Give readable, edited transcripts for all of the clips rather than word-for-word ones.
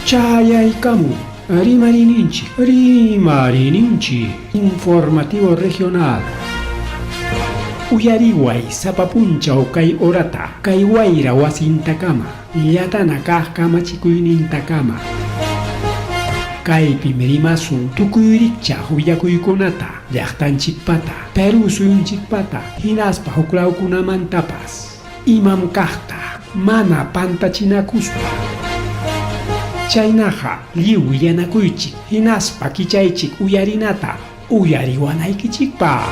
Chayaykamu Rimariyninchik, Rimariyninchik Informativo Regional. Uyariway sapa punchaw kay horata, kay wayra wasintakama, llatana kaq kamachikuynintakama. Kaypim rimasun tukuy rikchaq willakuykunata, llaqtanchikpata, Perú suyunchikpata, hinaspa huklawkunamantapas. Imam kaqta mana pantachinakuspa. Chaynaqa lliw willanakuychik hinaspa kichaychik uyarinata uyariwanaykichikpaq.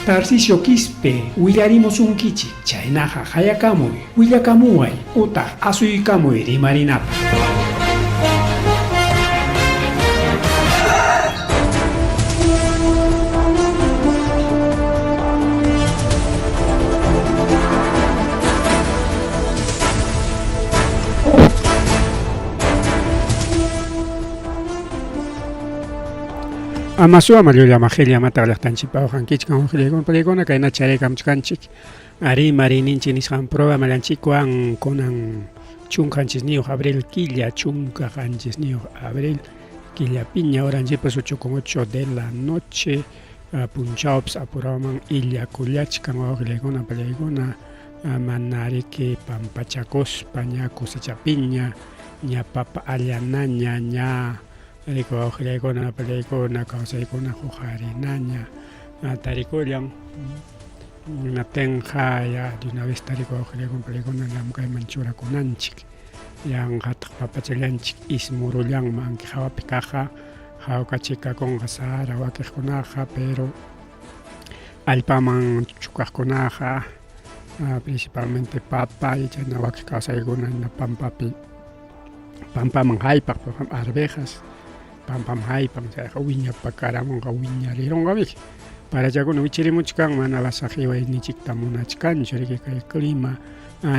Tarcisio Quispe willarimusunkichik, chaynaqa qayakamuy, willakamuway utaq asuykamuy rimarinapaq. Amasua mallulla majilla mata llaqtanchikpa uqankichkan uqllaykuna pallaykuna kayna charaykamuchkanchik ari marininchik nisqan prueba mallanchikwan kunan 17 abril killa 17 abril Killapiña horanchikpas ocho con ocho de la noche punchawpas apurawman illakullachkan wawqillaykuna pallaykuna mana riki pampachakuspa ña cosechapiña ña papa allanaña ña riki wawqillaykuna pallaykuna kawsaykuna huqarinaña tarikullan hinaptinqa ya de una vez tariko wawqillaykuna pallaykuna llamkayman churakunanchik. Yanqataq papachallanchik ismurullanman anki hawapi kaqqa hawkachikakunqa sara wakiqkunaqa pero allpaman chukaqkunaqa principalmente papa y chayna wakiq kawsaykuna hina pampapi pampaman haypaq por ejemplo arvejas pampaman haypan chayqa wiñapakaramunqa wiñarirunqamiki parachakuna wichirimuchkan mana lasaq iwayninchikta munachkanchu riki kay clima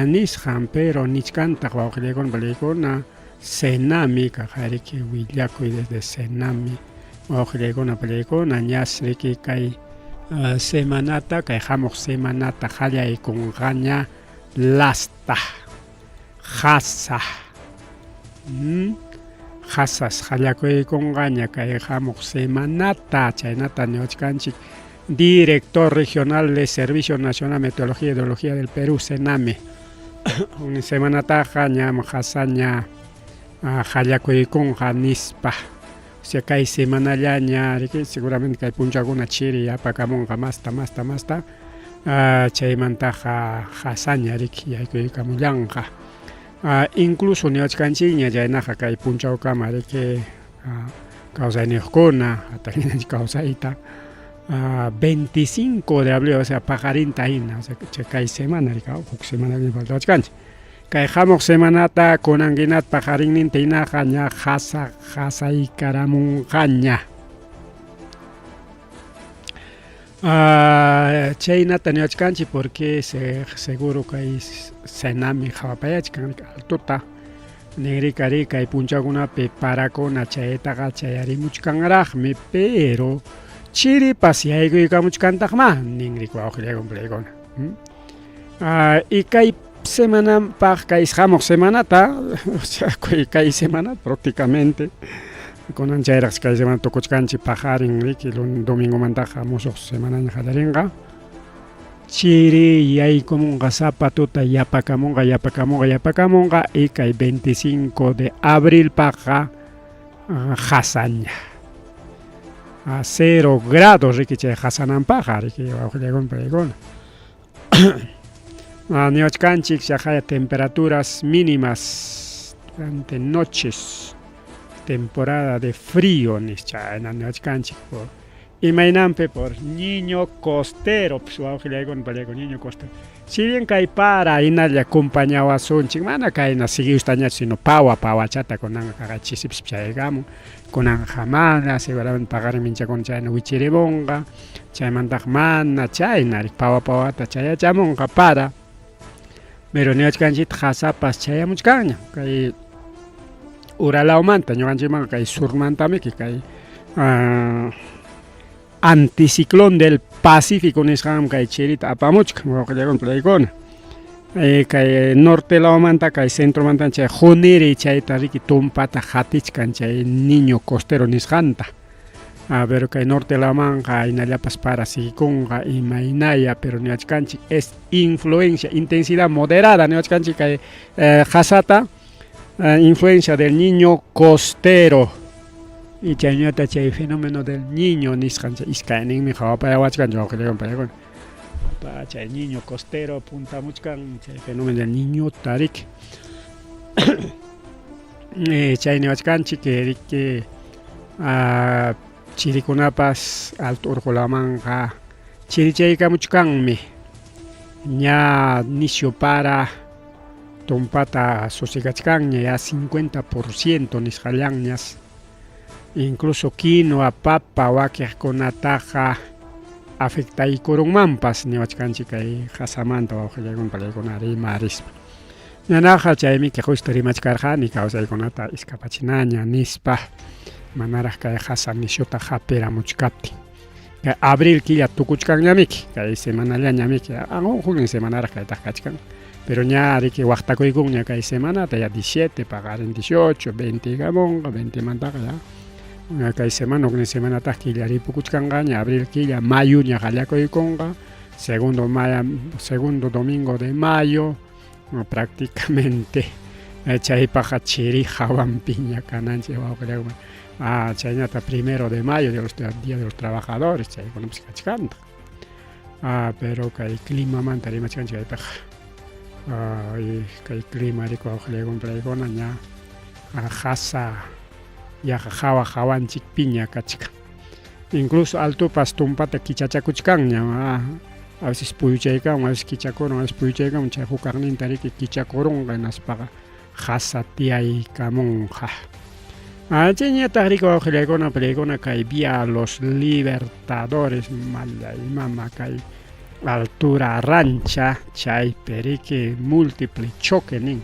nisqan pero nichkantaq wawqillaykuna palaykuna Senami kaqariki willakuy desde Senami wawqillaykuna palaykuna ñas riki kay semanata kay hamuq semanata qallaykunqaña lasta qasa qasas qallakuykunqaña kay hamuq semanata chaynata niwachkanchik Director Regional de Servicio Nacional de Meteorología y Hidrología del Perú, SENAME. Un semanataqa ñam qasaña qallakuykunqa nispa. O sea, kay semanallaña, riki, seguramente kay punchawkuna chiri apakamunqa masta, masta, masta. Chaymantaqa qasaña, riki, yaykuykamullanqa. Incluso niwachkanchikña chaynaqa kay punchawkama, riki, kawsayniyuqkuna atallinanchik kawsayta 25 de abril, o sea, paqarinta hina, o sea, kay semana rika, huk semana faltawachkanchik. Kay hamuq semanata kunankinat paqarinninta hinaqa ña qasa qasaykaramunqaña. Chaynata niwachkanchik porque seguro kay Senami qhawapayachkan altota ninrikari kay punchawkunapi parakuna chaytaqa chayarimuchkanraqmi pero chiripas yaykuykamuchkantaqmá ninrik wawqillaykuna palaykuna. Y kay semanapaq kay hamuq semanata o sea kay semana prácticamente kunan chayraq kay semana tukuchkanchik paqarin riki domingomantaqa musuq semanaña qallarinqa chiri yaykumunqa sapa tuta yapakamunqa yapakamunqa yapakamunqa y kay 25 de abrilpaqqa qasaña a 0 grados riki chay qasananpaqqa riki wawqillaykuna paykuna. Niwachkanchik chaqaya temperaturas mínimas durante noches temporada de frío nischa chayna niwachkanchik por imaynanpi por niño costero pues wawqillaykuna pallaykuna niño costero si bien kay para hinalla compañawasunchik mana kayna siguiustañachu sino pawa pawachata kunanqa kaqa chisipis chayaykamun kunanqa mana seguramente paqarin minchakuna chayna wichirimunqa Chaymantaq mana chayna pawa pawata chayachamunqa para. Pero niwachkanchikta qasapas chayamuchkanña kay uralawmanta ñuqanchikmanqa kay surmantamiki kay anticiclón del Pacífico nisqanmi kay chirita apamuchkan wawqillaykuna palaykuna. Kay norte lawmanta kay centromanta chay quniri chayta riki tumpata qatichkan chay niño costero nisqanta. A ver kay norte lawmanqa hinallapas para sigikunqa imaynaya pero niwachkanchik es influencia intensidad moderada niwachkanchik kay qasata influencia del niño costero y chayñata chay fenómeno del niño nisqan chay iskayninmi qhawapayawachkan wawqillakuna paykuna chay niño costero puntamuchkan chay fenómeno del niñota riki chay niwachkanchik riki chirikunapas alto urqulamanqa chirichaykamuchkanmi ña nisyu para tumpata sosegachkanña ya 50% nisqallanñas incluso quinua papa wakiqkunataqa afectaykurunmanpas niwachkanchik kay qasamanta wawqillaykuna pallaykuna rimarispa ñanaqa chaymiki justo rimachkarqani kawsaykunata iskapachinaña nispa manaraq kay qasa nisyuta hapiramuchkaptin kay abril killa tukuchkanñamiki kay semanallañamiki huknin semanaraq kaytaq kachkan pero ña riki waqtakuykunña kay semanata ya 17 paqarin 18 20 kamunqa 20 mantaqa ya kay semana huknin semanataq killa ripukuchkanqaña abril killa mayuña qallakuykunqa segundo maya segundo domingo de mayo prácticamente chaypaqqa chiri hawanpiña kananchik wawqillakuna chaynata primero de mayo de los día de los trabajadores chaykunapas kachkantaq pero kay climamanta rimachkanchik kaypiqa kay clima riku wawqillaykuna paykuna ña qasa yaqa hawa hawanchikpiña kachkan incluso altopas tumpata kichachakuchkanña a veces puyuchaykamun a veces kichakurun a veces puyuchaykamun chay hukaqninta riki kichakurunqa hinaspaqa qasa tiyaykamunqa chayñataq riki wawqillaykuna pallaykuna kay vía Los Libertadores mallay mama kay altura rancha chaypi riki múltiple choque nin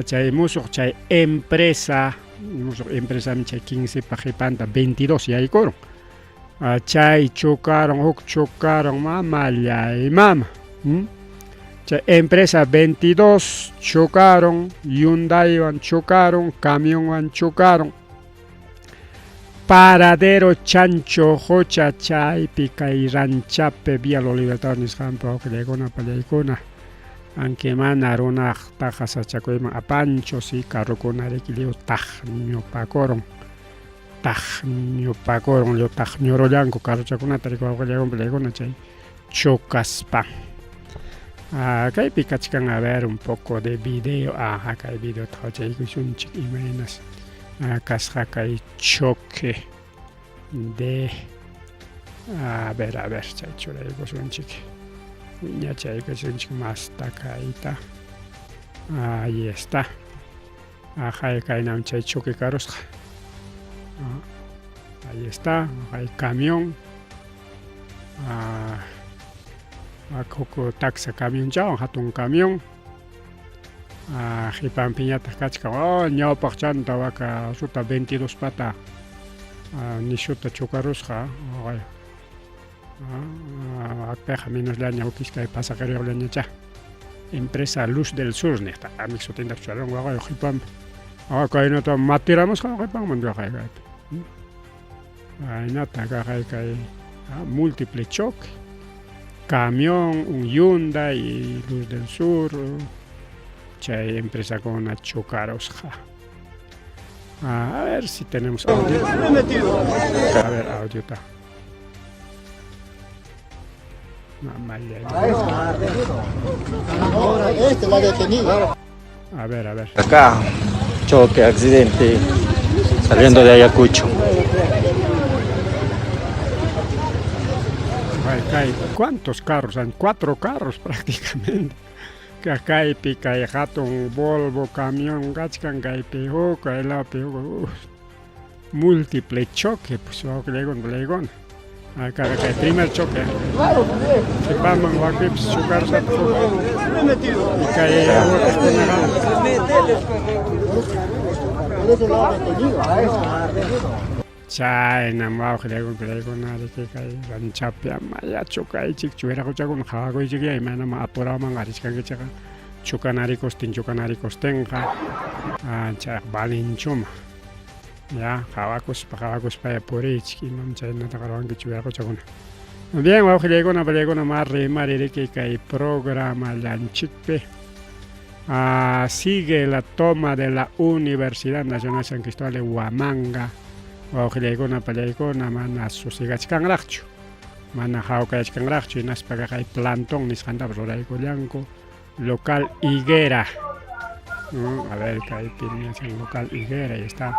chay musuq chay empresa musuq empresami chay 15 pa qhipanta 22 yaykurun chay chocaron huk chocaron mamallay mama chay empresa 22 chocaron Hyundaiwan chocaron camionwan chocaron paradero Chancho Jocha chaypi kay ranchapi vía Los Libertadores nisqanpi wawqillaykuna pallaykuna aunque mana runaqtaqa sachakuyman apanchu si carrokuna riki lliw taqñupakurun taqñupakurun lliw taqñurullanku carrochakunata riki wawqillaykuna pallaykuna chay chocaspa kaypi kachkan a ver un poco de video aha kay videota qhawachaykusunchik imaynas kasqa kay choque de a ver chay churaykusunchik wiñachaykusunchik masta kayta ahí está ajay kaynam chay choque karusqa ahí está hay camión huk taxa camionchawan hatun camión qhipanpiñataq kachkan ñawpaq chanta waka ruta 22 pata nishuta chocarusqa akpiqa menosllaña huk iskay pasajero-llañachá empresa Luz del Sur niqta amik sutinta churarun waqay qhipanpi kaynata matiramusqa qhipanman kaypi aynata kaqay kay múltiple choque camión un Hyundai y Luz del Sur chay empresakuna chocarusqa a ver si tenemos audio a ver audiota Mamalla. Este la ha detenido. A ver, a ver. Acá, choque, accidente, saliendo de Ayacucho. Ay, ¿Cuántos carros? Hay 4 carros prácticamente. Kaypi kay hatun Volvo camión kachkan kaypi huk kaylapi huk múltiple choque pues wawqillaykuna acá kay primer choque qhipaman wakipas chocarusqataq y kay wakiqkunaqa Por eso lo ha detenido. Chaynam wawqillaykuna piraykuna riki kay ranchapi amaya chukaychikchu wiraquchakuna qhawakuychikyá imaynam apuraman arichkankichikqa chukanarikustin chukanarikustinqa chayqa valinchuma ya qhawakuspa qhawakuspaya puriychik imam chaynataqa ruwankichik wiraquchakuna. Bien wawqillaykuna piraykuna ma rimari riki kay programallanchikpi. Sigue la toma de la Universidad Nacional San Cristóbal de Huamanga. Wawqillaykuna pallaykuna mana susigachkanraqchu, mana hawkayachkanraqchu, hinaspa kay plantón nisqantapas ruraykullanku. Local Higuera. A ver, kaypi local Higuera, ahí está.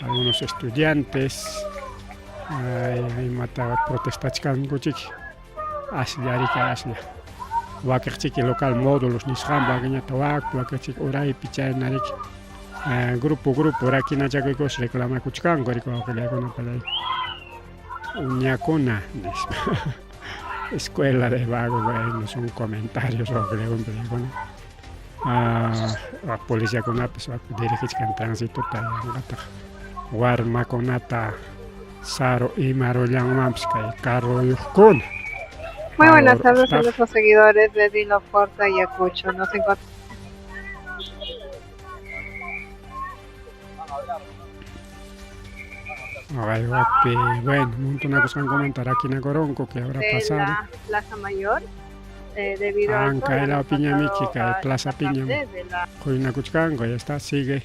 Algunos estudiantes. Ay, imata protestachkankuchik. Aslla riki aslla. Wakiqchiki local módulos nisqanpi wakiñata wakpi wakiqchiki uraypi chayna riki. Grupo grupo rakinachakuykus reclamakuchkanku riki wawqillaykuna palay uñakuna nispa. Escuela de vagos, bueno, son comentarios wawqillaykuna palaykuna. Policiakunapis dirigichkan transitota yanqataq warmakunata saru imarullanmanpis kay carroyuqkuna. Muy buenas tardes a nuestros seguidores de Dilo Forte Ayacucho. Nos encontramos. Ay, wakpi, bueno, montonakusqankumanta rakinakuronku, ¿qué habrá pasado? La Plaza Mayor, debido a Ankay piña miki kay Plaza Piña quynakuchkanku, ya está, sigue.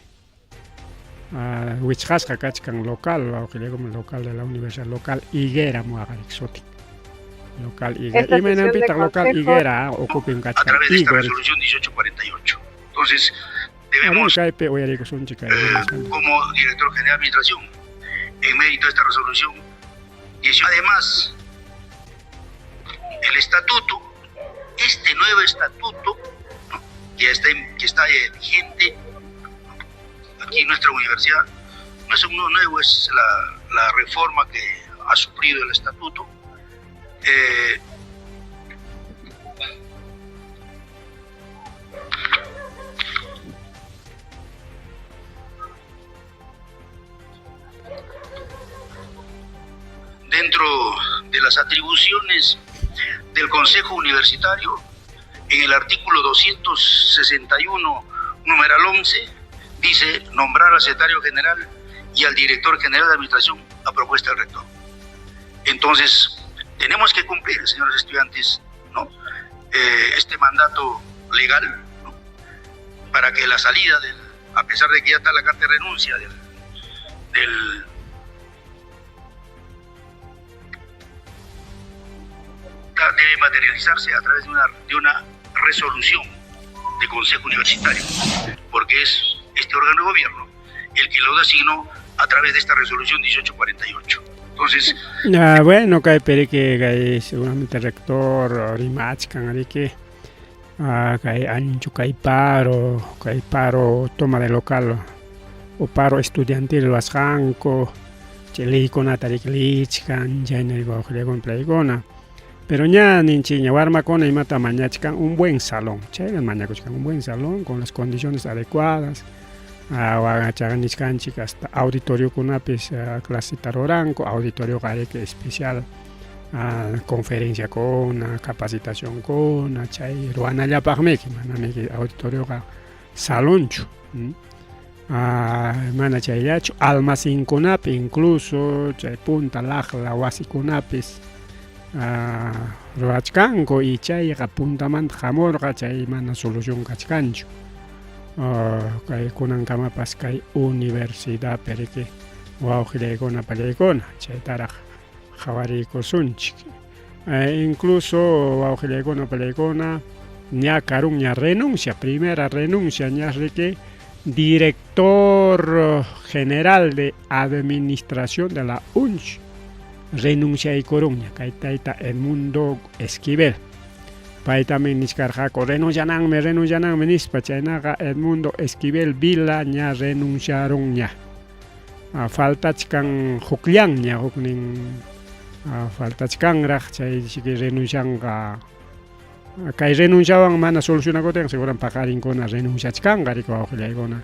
Wichqasqa kachkan local, wawqillaykuna local de la Universidad Local Higuera muaqarik sutin. Local Higuera. Imaynanpitaq local Higuera ukupim kachkan. A través de esta resolución 1848. Entonces, debemos, kaypi uyarikusunchik kay como director general de administración, en mérito a esta resolución, y además, el estatuto, este nuevo estatuto, ¿no?, que está vigente aquí en nuestra universidad, no es uno nuevo, es la reforma que ha sufrido el estatuto. Dentro de las atribuciones del Consejo Universitario, en el artículo 261, numeral 11, dice nombrar al secretario general y al director general de administración a propuesta del rector. Entonces, tenemos que cumplir, señores estudiantes, ¿no?, este mandato legal, ¿no?, para que la salida del, a pesar de que ya está la carta de renuncia del debe materializarse a través de una resolución de Consejo Universitario, porque es este órgano de gobierno el que lo designó a través de esta resolución 1848. Entonces, bueno, kay perike kay seguramente rector rimachkan riki kay ancho kay paro toma de local o paro estudiantil ruwasqanku chay leykunata riki lichkan chayna wawqillaykuna playkuna. Pero ña ninchikña warmakuna imata mañachkan un buen salón, chayna mañakuchkan un buen salón con las condiciones adecuadas. Nichkanchik hasta auditoriokunapis claseta ruranku, auditorioqa riki especial conferenciakuna, capacitacionkuna, chay ruwanallapaqmiki, manamiki auditorioqa salonchu. Mana chayllachu, almacenkunapi incluso chay punta laqla wasikunapis ruwachkanku y chayqa puntamanta hamurqa chay mana solución kachkanchu. Kay kunankamapas kay universidadpi riki wawqillaykuna pallaykuna chaytaraq qhawariykusunchik. Incluso wawqillaykuna pallaykuna ña karunña renuncia, primera renuncia ña riki director general de administración de la UNCH renunciaykurunña kay tayta Edmundo Esquivel. Paytami nichkarqaku renunciananmi renunciananmi nispa, chaynaqa Edmundo Esquivel Vila ña renunciarunña. Faltachkan hukllanña huknin faltachkanraq chay siki renuncianqa. Kay renunciawan mana solucionakutin seguran paqarinkuna renunciachkanqa riki wawqillaykuna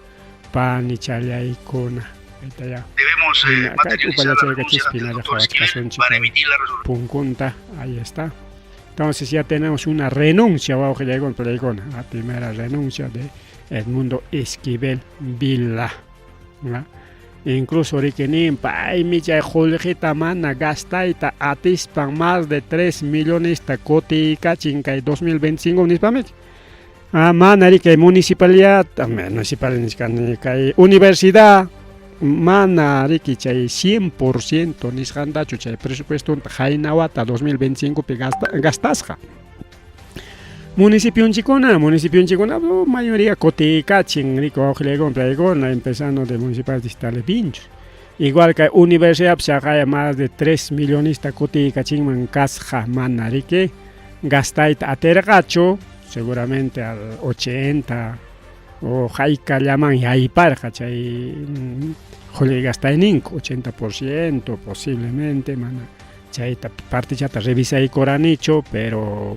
panichallaykuna. Debemos Queremos materializar la renuncia del doctor Esquivel para emitir la resolución. Punkunta, ahí está. Entonces ya tenemos una renuncia, la primera renuncia de Edmundo Esquivel Vila. Incluso riki nin paymi chay qullqita mana gastayta atispan más de 3 millonesta kutiykachin kay 2025 nispami. Ah, mana riki kay municipalidad, municipal nichkani kay universidad mana riki chay 100% nisqantachu chay presupuestonta qayna wata 2025 pi gastasqa. Municipionchikuna, municipionchikuna, mayoría kutiykachin riki wawqillaykuna playkuna, empezando de municipal distritales Vinchos. Igual que universidad chaqaya más de 3 millonista kutiykachinman kasqa mana riki gastayta atirqachu, seguramente al 80 o haykallaman yayparqa chay qullqi gastayninku, 80% posiblemente mana chayta partichata revisaykuranichu, pero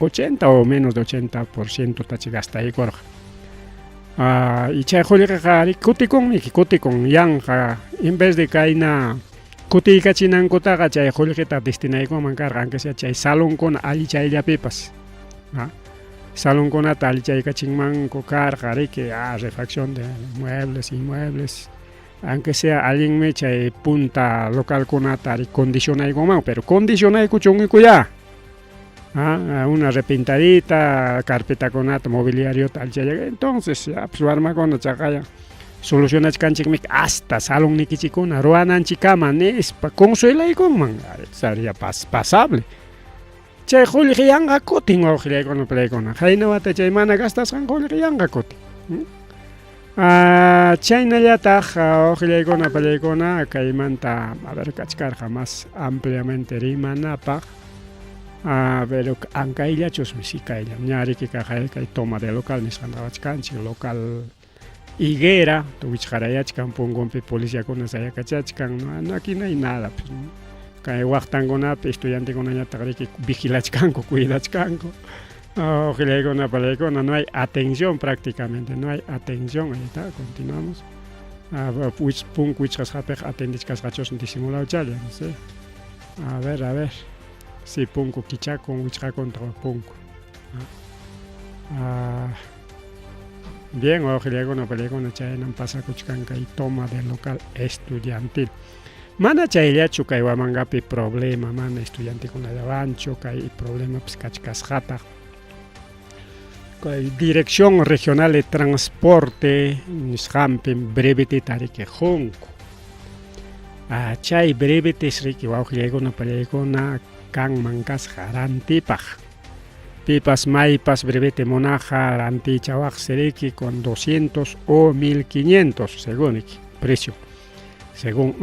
80 o menos de 80% tachi gastaykurqa. Y chay qullqiqa kutikunmi, kutikun yanqa, en vez de kayna kutiykachinankutaqa chay qullqita destinaykunman karqa, aunque sea chay salonkuna allichayllapipas. Salonkunata allichaykachinmanku karqa riki, refacción de muebles, inmuebles, aunque sea allinmi chay punta localkunata condicionaykunman, pero condicionaykuchunnikuyá. Una repintadita, carpetakunata, mobiliariota allichaylla, entonces ya pues warmakuna chaqaya solucionachkanchikmi hasta salonnikichikkuna ruwananchikkama nispa consuelaykunman, sería pasable. Chay qullqi yanqa kutin wawqillaykuna playkuna, qayna wata chay mana gastasqan qullqi yanqa kutin. Chaynallataq wawqillaykuna palaykuna kaymanta a ver kachkarqa más ampliamente rimanapaq, pero ankayllachusmi si kayllam ña riki kay toma de local nisqanta qawachkanchik, local Higuera wichqarayachkan punkunpi policiakuna sayakachachkan, no aquí no hay nada pues, kay waqtankunapi estudiantekunañataq riki vigilachkanku, cuidachkanku. Wawqillaykuna palaykuna, no hay atención prácticamente, no hay atención. Ahí está, continuamos. Punku wichqasqapiqa atendichkasqachus disimulawchalla, no sé. A ver, a ver. Sí, punku kichakun, wichqakuntaq punku. Bien, wawqillaykuna palaykuna, chaynan pasakuchkan kay toma de local estudiantil. Mana chayllachu kay Huamangapi problema, mana estudiantekunallawanchu kay problemapas kachkasqataq. Kay Dirección Regional de Transporte nisqanpi breveteta riki qunku. Chay brevetes riki wawqillaykuna palaykuna kanman kasqa rantipaq. Pipas maypas brevete munaqqa rantichawaqsi riki con 200 o 1500 según riki precio. Según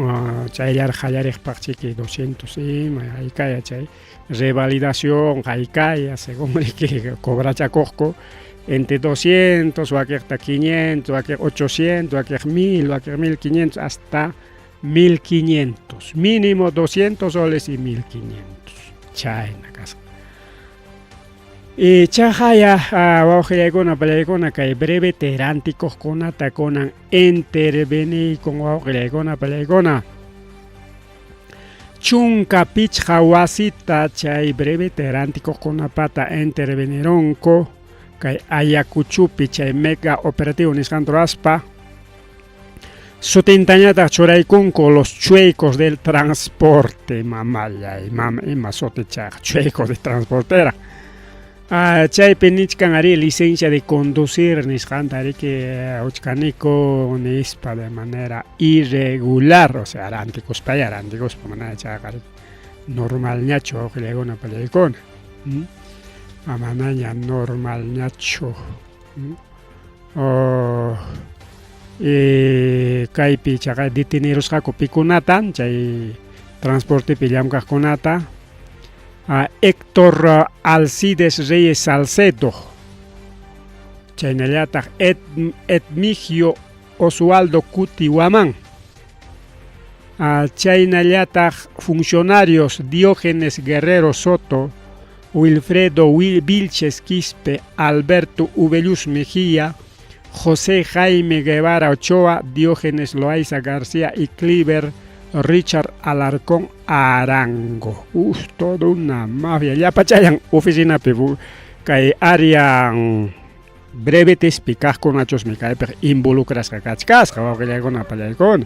chayllaraq qallariqpaq chiki 200 ima haykaya chay revalidación haykaya según riki cobrachakuqku entre 200, wakiqta 500, wakiq 800, wakiq 1000, wakiq 1500 hasta 1500, mínimo 200 soles y 1500. Chayna kasqa. Y chaqaya wawqillaykuna palaykuna kay brevete rantikuqkunata kunan interveniykun wawqillaykuna palaykuna. 15 wasita chay brevete rantikuqkunapata intervenirunku kay Ayacuchupi chay mega operativo nisqanta ruraspa. Sutintañataq churaykunku los chuecos del transporte, mamallay, mama ima sutichayqa chuecos de transportera. Chaypi nichkan ari licencia de conducir nisqanta riki uchkaniku nispa de manera irregular, o sea, rantikuspaya, rantikuspa mana chayqa normalñachu wawqillaykuna palaykuna. Manaña normalñachu. Kaypi chaqa detenirusqaku pikunatan chay transportepi llamkaqkunata. Héctor Alcides Reyes Salcedo, chaynallataq Edmigio Oswaldo Cuti Huamán, chaynallataq funcionarios Diógenes Guerrero Soto, Wilfredo Vilches Quispe, Alberto Ubelluz Mejía, José Jaime Guevara Ochoa, Diógenes Loaiza García y Cliver Richard Alarcón Arango. Uf, toda una mafia. Llapachayan oficinapi kay área brevetespi kaqkunachusmi kaypiqa involucrasqa kachkasqa wawqillaykuna pallaykuna.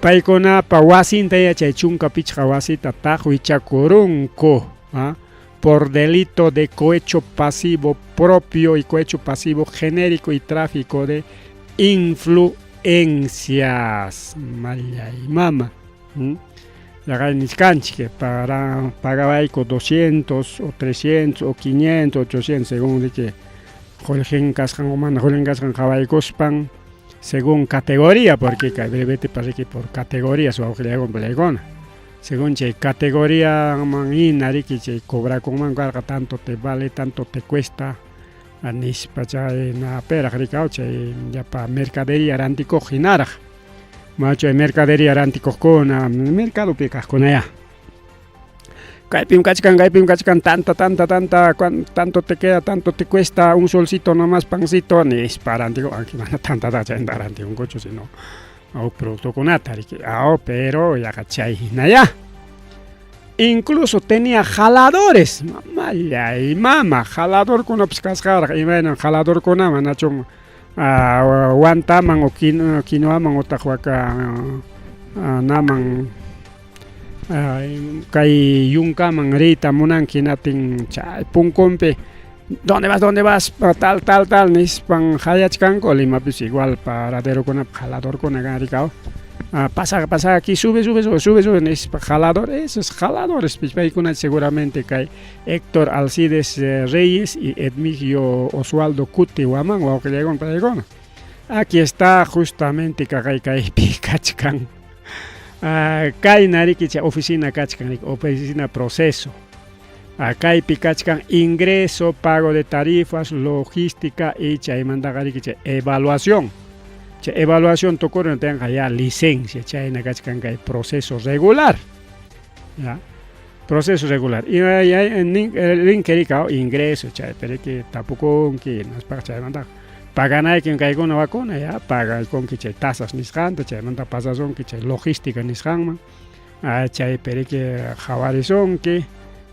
Paykunapa wasinta yachay 15 wasita taqwichakurunku, ¿ah? Por delito de cohecho pasivo propio y cohecho pasivo genérico y tráfico de influencias. Mallay mama. Yaqay nichkanchik para pagawayku 200 o 300 o 500, 800 según de que qullqin kasqan o mana qullqin kasqan qhawaykuspan según categoría, porque kay brevete parece por categorías wawqillaykuna pallaykuna. Según chay categoría man hina riki chay cobrakunman karqa tanto te vale, tanto te cuesta, nispa chay naperaq rikaw chay llapa mercadería rantikuq hinaraq. Macho mercadería rantikuqkuna, mercadopi kaqkuna ya. Kaypim kachkan, tanta, tanta, tanta, tanto te queda, tanto te cuesta, un solcito nomás, pancito, nispa rantikuq, aunque mana tanta chayta rantikunkuchu, sino huk productokunata riki. Pero yaqa chay hina ya. Incluso tenía jaladores, mamallay mama, jaladorkunapas kasqaraq, imaynan jaladorkuna manachun wantaman o quinoaman otaq waka naman kay yunkaman riyta munanki hinaptin chay punkunpi ¿dónde vas? ¿Dónde vas? Tal, tal, tal, nispan hayachkanku, Limapis igual paraderokunap jaladorkuna kan rikaw. Pasa, pasa aquí, sube, sube, sube, sube, sube, nispa jalador, esos jaladores, paykuna seguramente kay Héctor Alcides Reyes y Edmigio Oswaldo Cuti Huamán, wawqillaykuna paykuna. Aquí está justamente kaqay kaypi kachkan. Kayna riki chay oficina kachkan, riki, oficina proceso. Kaypi kachkan ingreso, pago de tarifas, logística y chaymantaqa riki chay evaluación. Chay evaluación tukurun tenqa ya licencia, chayna kachkan kay proceso regular. Ya. Proceso regular. Y rin rikaw ingreso chay, pero que tapukunki, hinaspaqa chaymantaqa paganaykim kaykuna wakuna ya, pagaykunki chay tasas nisqanta, chaymanta pasasunki chay logística nisqanman, chay periki qhawarisunki,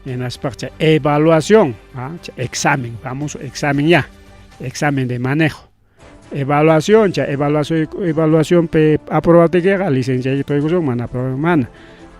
hinaspaqa chay evaluación, chay examen, famoso examen ya, examen de manejo. Evaluación, chay evaluación, evaluación pe aprobaptikiqa licenciayki tuykusun, mana aprobaptikiqa mana.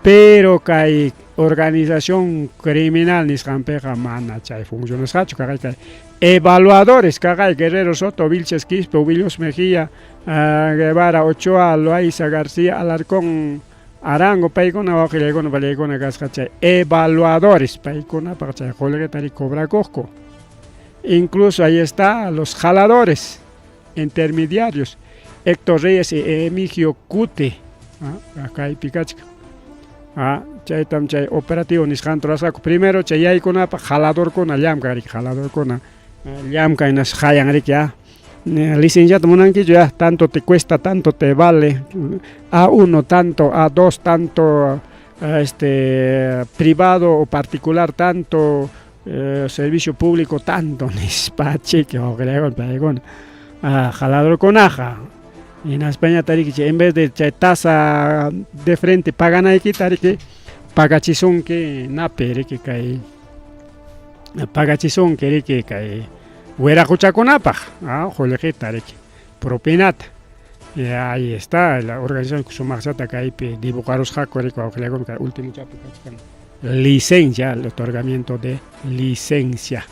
Pero kay organización criminal nisqanpiqa mana chay funcionasqachu, kaqay kay evaluadores, kaqay Guerrero Soto, Vilches Quispe, Ubillos Mejía, Guevara Ochoa, Loaiza García, Alarcón Arango, paykuna wawqillaykuna pallaykuna kasqa chay evaluadores, paykunapaq chay qullqita cobrakuqku. Incluso ahí está los jaladores intermediarios, Héctor Reyes y Emigio Cute, kaypi kachkan. Chaytam chay operativo nisqanta rurasqaku. Primero chay yaykunapaq jaladorkuna llamk'an riki, jaladorkuna llamk'an hinaspa hayan riki, ya. Licenciata munankichu ya, tanto te cuesta, tanto te vale, A1 tanto, A2 tanto, privado o particular tanto, servicio público tanto, nispa chiki wawqillaykuna paykuna. Jaladorkunaqa hinaspañataq riki chay en vez de chay tasa de frente paganaykita riki pagachisunki napi riki kay pagachisunki riki kay wiraquchakunapaq, qullqita riki propinata. Y ahí está la organización sumaqchata kaypi dibujarusqaku riki wawqillaykuna kay último chapi kachkan licencia, el otorgamiento de licencia,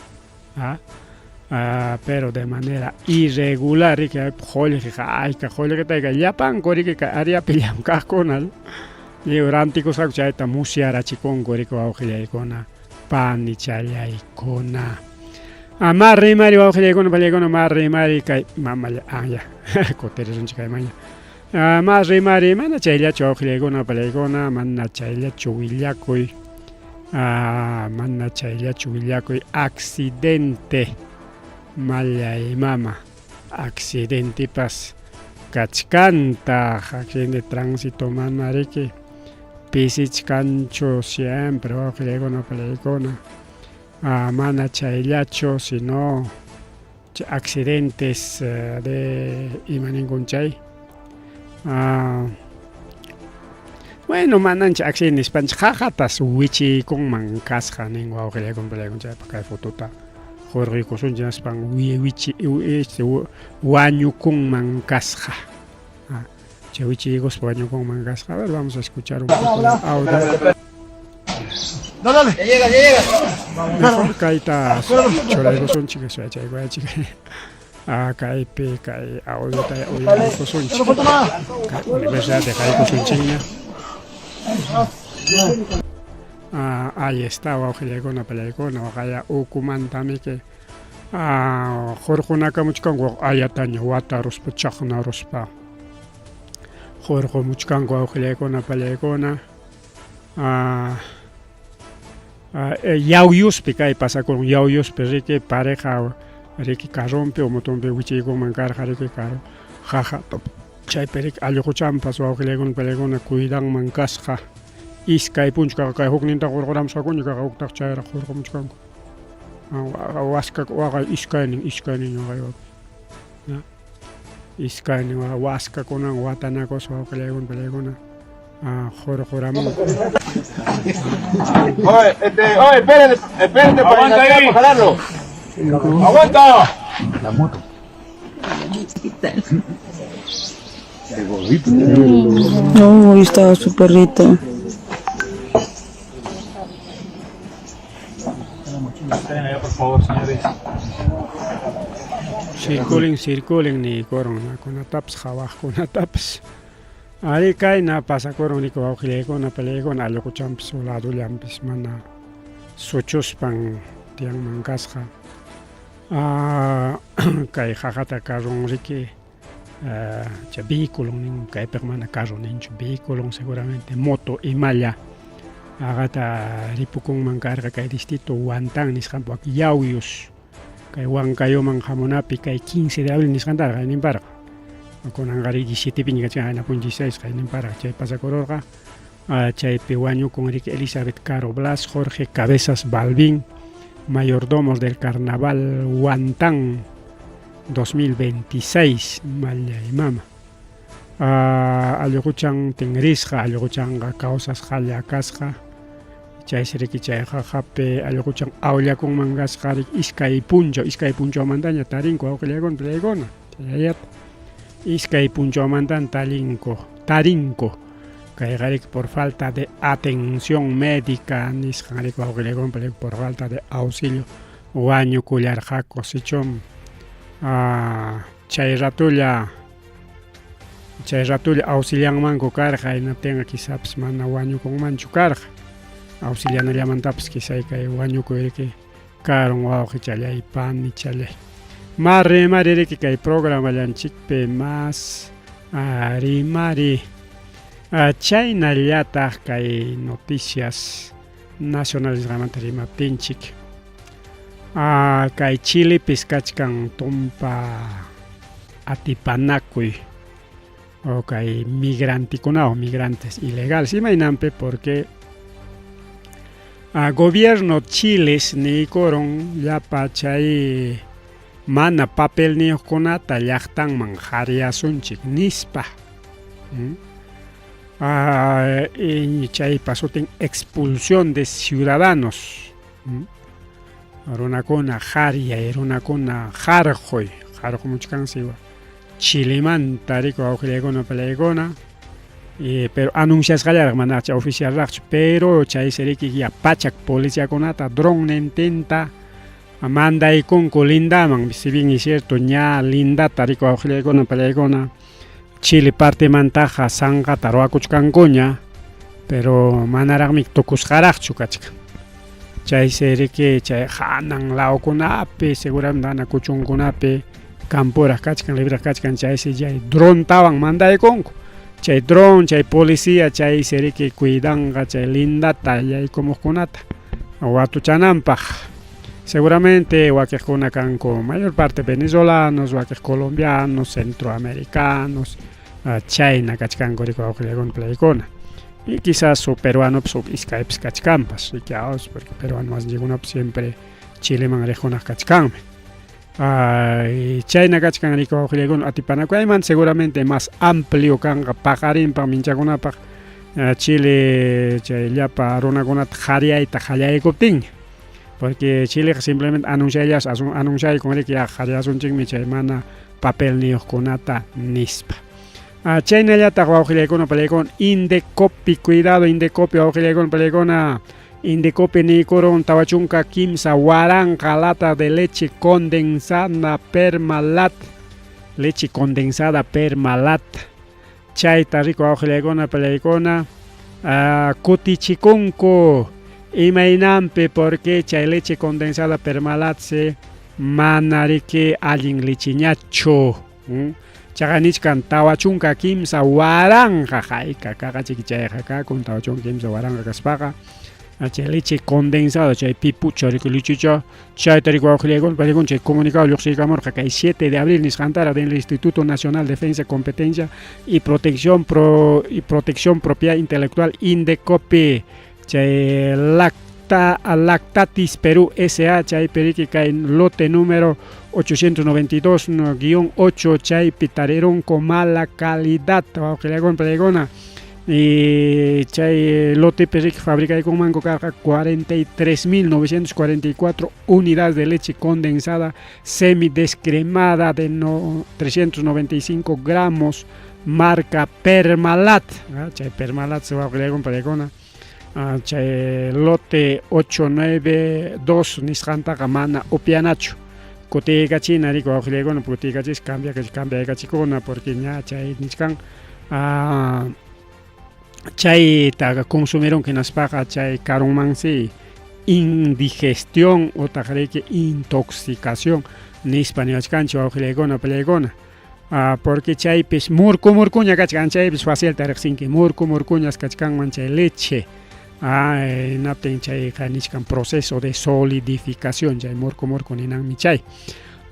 pero de manera irregular riki qullqiqa ayka qullqita llapanku riki kay areapi llamk'aqkuna lliw rantikusqaku chayta musyarachikunku riki wawqillaykuna panichallaykuna. Ma rimari wawqillaykuna pallaykuna ma rimari kay mamalla anya kutirisunchik kaymanña. Ma rimari mana chayllachu wawqillaykuna pallaykuna mana chayllachu willakuy, mana chayllachu willakuy accidente mallay mama accidentepas kachkantaq, accidente de tránsito mana riki pisichkanchu siempre wawqillaykuna pallaykuna. Mana chayllachu sino Chay accidentes de ima ninkun chay. Bueno, mananchik accidente nispanchik qaqatas wichiykunman kasqa nin wawqillaykuna palaykuna chaypaq kay fotota hurquykusunchik nispan wichi este wañukunman kasqa. Chay wichiykuspa wañukunman kasqa. A ver, vamos a escuchar un poco el audio. Dale, dale. Ya llega, ya llega. Mejor kayta churaykusunchik chaykuachik. Kaypi kay audiota uyariykusunchik. Kay universidad haykusunchikña. Ahí está wawqillaykuna pallaykuna waqaya ukumantamiki hurqunakamuchkanku ayataña wataruspa chaqnaruspa hurqumuchkanku wawqillaykuna pallaykuna. Yawyuspi kay pasakurun Yawyuspi riki pareja riki carronpi o motonpi wichiykunman karqa riki carro jaja chaypi riki allquchanpas wawqillaykuna pallaykuna cuidanman kasqa iskay punchu kaqa kay hukninta hurquramusqakuña kaqa huktaq chayraq hurqumuchkanku waska waqay iskaynin iskaynin waqay iskaynin waskakunan watanakuspa wawqillaykuna pallaykuna hurquramunku. Oye, este, oye, espérate, espérate para Aguanta enganchar, ahí. para jalarlo. ¡Aguanta! No, ahí estaba su perrito. Esperen allá, por favor, señores. Circulen, circulen niykurun kunatapas qhawaqkunatapas. Ari kayna pasakurun riki wawqillaykuna palaykuna allquchanpas ladullanpis mana suchuspan tiyanman kasqa. Kay qaqata carron riki chay vehículo nin kaypiqa mana carro ninchu vehículo seguramente moto imalla aqata ripukunman karqa kay distrito Huantán nisqanpi Yauyos kay Huancayoman hamunapi kay 15 de abril nisqantarqa qayninparqa kunanqa 17 piña kachkan qayna puncha 16 qayninparqa chay pasakururqa chaypi wañukun riki Elizabeth Caro Blas, Jorge Cabezas Balbín, mayordomos del Carnaval Huantán 2026 mallay mama. Allquchan tinrisqa, allquchanqa kawsasqalla kasqa chaysi riki chay qaqapi allquchan awllakunman kasqa riki iskay punchaw, iskay punchawmantaña tarinku wawqillaykuna pallaykuna chayayata iskay punchawmantan tallinku tarinku kayqa riki por falta de atención médica nisqan riki wawqillaykuna pallaykuna por falta de auxilio wañukullarqaku sichum chay ratulla auxilianmanku karqa hinaptinqa quizapis mana wañukunmanchu karqa auxilianallamantapas quizá kay wañukuy riki karun wawqichallay panichallay ma rimari riki kay programallanchikpi mas rimari chaynallataq kay noticias nacionales nisqamanta rimaptinchik kay Chilepis kachkan tumpa atipanakuy o kay migrantikunawan migrantes ilegales imaynanpi porque gobierno Chiles niykurun llapa chay mana papelniyuqkunata llaqtanman qhariyasunchik nispa. Chaypa sutin expulsión de ciudadanos. Runakuna qhariyay, runakuna qarquy, qarqumuchkansi Chilemanta riki wawqillaykuna palaykuna pero anunciasqallaraq mana chay oficialraqchu pero chaysi riki ya pachak policiakunata dronnintinta mandaykunku lindaman si bien es cierto ña lindata riki wawqillaykuna palaykuna Chile partemantaqa sanqata ruwakuchkankuña pero manaraqmi tukusqaraqchu kachkan chaysi riki chay hanan lawkunapi seguramente ana kuchunkunapi campuraq kachkan libraq kachkan chaysi chay drontawan mandaykunku chay dron chay policía chaysi riki cuidanqa chay lindata yaykumuqkunata watuchananpaq seguramente wakiqkuna kanku mayor parte venezolanos wakiq colombianos centroamericanos chayna kachkanku riki wawqillaykuna palaykuna y quizás su peruanopas huk iskaypas kachkanpas porque peruano masinchikkunapas siempre Chileman riqkunaq kachkanmi. Ay, chayna kachkan riki wawqillaykuna atipanakuyman seguramente más amplio kanqa paqarinpaq minchakunapaq Chile chay llapa runakunata qhariyayta qallaykuptinña. Porque Chileqa simplemente anunciallas anunciaykun riki ya qhariyasunchikmi chay mana papelniyuqkunata nispa. Chaynallataq wawqillaykuna palaykuna Indecopi, cuidado Indecopi wawqillaykuna palaykuna Indecopi niykurun 43,000 lata de leche condensada Permalat, leche condensada Permalat. Chayta riku wawqillaykuna palaykuna kutichikunku imaynanpi porque chay leche condensada Permalatsi mana riki allin lecheñachu. Chaqa nichkan 43,000 hayka kaqachiki chayqa kakun 43,000 kaspaqa chay leche condensada chay pipucha riki lechecha chayta riki wawqillaykuna palaykuna chay comunicado lluqsiykamurqa kay 7 de abril nisqantara del Instituto Nacional de Defensa Competencia y Protección Pro y Protección Propiedad Intelectual Indecopi chay lacta Lactatis Perú SA chaypi riki kay lote número 892-8 chaypi tarirunku mala calidad wawqillaykuna palaykuna y chay lotepi riki fabricaykunmanku karqa 43.944 unidades de leche condensada semidescremada de no 395 gramos marca Permalat. Chay Permalat se wawqillaykuna palaykuna chay lote 892 nisqantaqa mana upyanachu. Kutiykachina riki wawqillaykuna kutiykachis cambiaykachikuna porque ña chay nichkan chayta consumirunki hinaspaqa chay karunmansi indigestión utaq riki intoxicación nispa niwachkanchik wawqillaykuna palaykuna. Porque chaypis murku murkuña kachkan chaypis facilta riqsinki murku murkuñas kachkanman chay leche. Hinaptin chayqa nichkan proceso de solidificación chay murku murku ninanmi chay.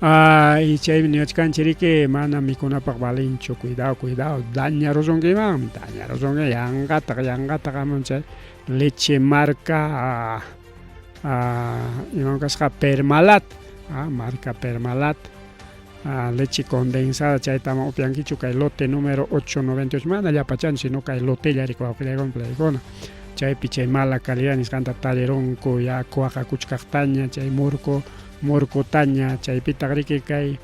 Y chaymi niwachkanchik riki mana mikunapaq valinchu cuidado cuidado dañarusunkimanmi dañarusunki yanqataq yanqataq amun chay leche marca iman kasqa Permalat marca Permalat leche condensada chayta ama upyankichu kay lote número 898 mana llapachanchu sino kay lotella riki wawqillaykuna palaykuna chaypi chay mala calidad nisqanta tarirunku ya kuwaqakuchkaqtaña chay murku murkutaña chaypitaq riki kay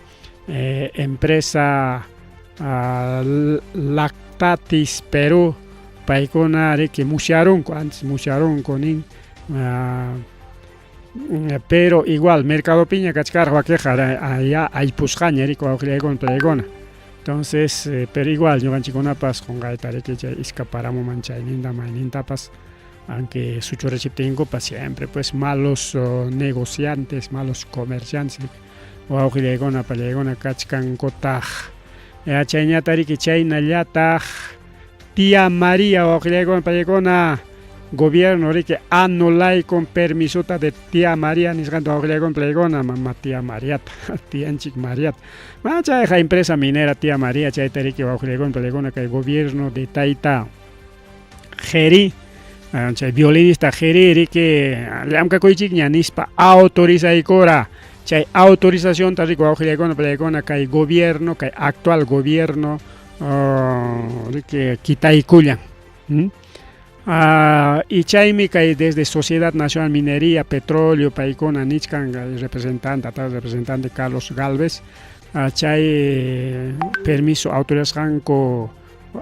empresa Lactatis Perú paykuna riki musyarunku antes musyarunku nin pero igual mercadopiña kachkarqa wakiqa ya aypusqaña riki wawqillaykuna palaykuna. Entonces pero igual ñuqanchikkunapas qunqayta riki chay iskaparamuman chayninta maynintapas aunque suchurachiptinkupas siempre pues malos negociantes, malos comerciantes wawqillaykuna palaykuna kachkankutaq. Chayñata riki chaynallataq Tía María wawqillaykuna palaykuna gobierno riki anulaykun permisota de Tía María nisqanta wawqillaykuna palaykuna mama Tía Mariata tianchik Mariata. Mana chayqa empresa minera Tía María chayta riki wawqillaykuna palaykuna kay gobierno de tayta Jeri chay violinista Jeri riki llamkakuychikña nispa autorizaykura chay autorizacionta riki wawqillaykuna palaykuna kay gobierno kay actual gobierno riki kitaykullan. Y chaymi kay desde Sociedad Nacional Minería, Petróleo paykuna nichkan representante, atrás representante Carlos Galvez, chay permiso autorizasqanku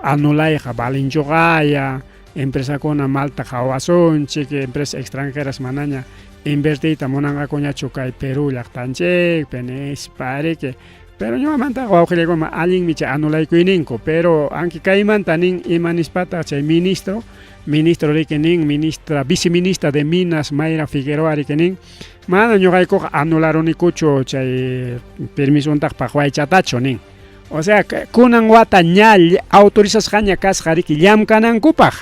anulayqa valinchuqaya empresakuna malta qhawasunchik empresas extranjeras manaña invertiyta munanqakuñachu kay Perú llaqtanchikpi nispa riki. Pero ñuqamantaqa wawqillaykuna allinmi chay anulaykuyninkum pero aunque kaymanta nin ima nispataq chay ministro ministro riki nin ministra viceministra de Minas Mayra Figueroa riki nin mana ñuqaykuqa anularunikuchu chay permisontaq paqwaychatachu nin. O sea kunan wata ña autorizasqaña kasqa riki llamkanankupaq.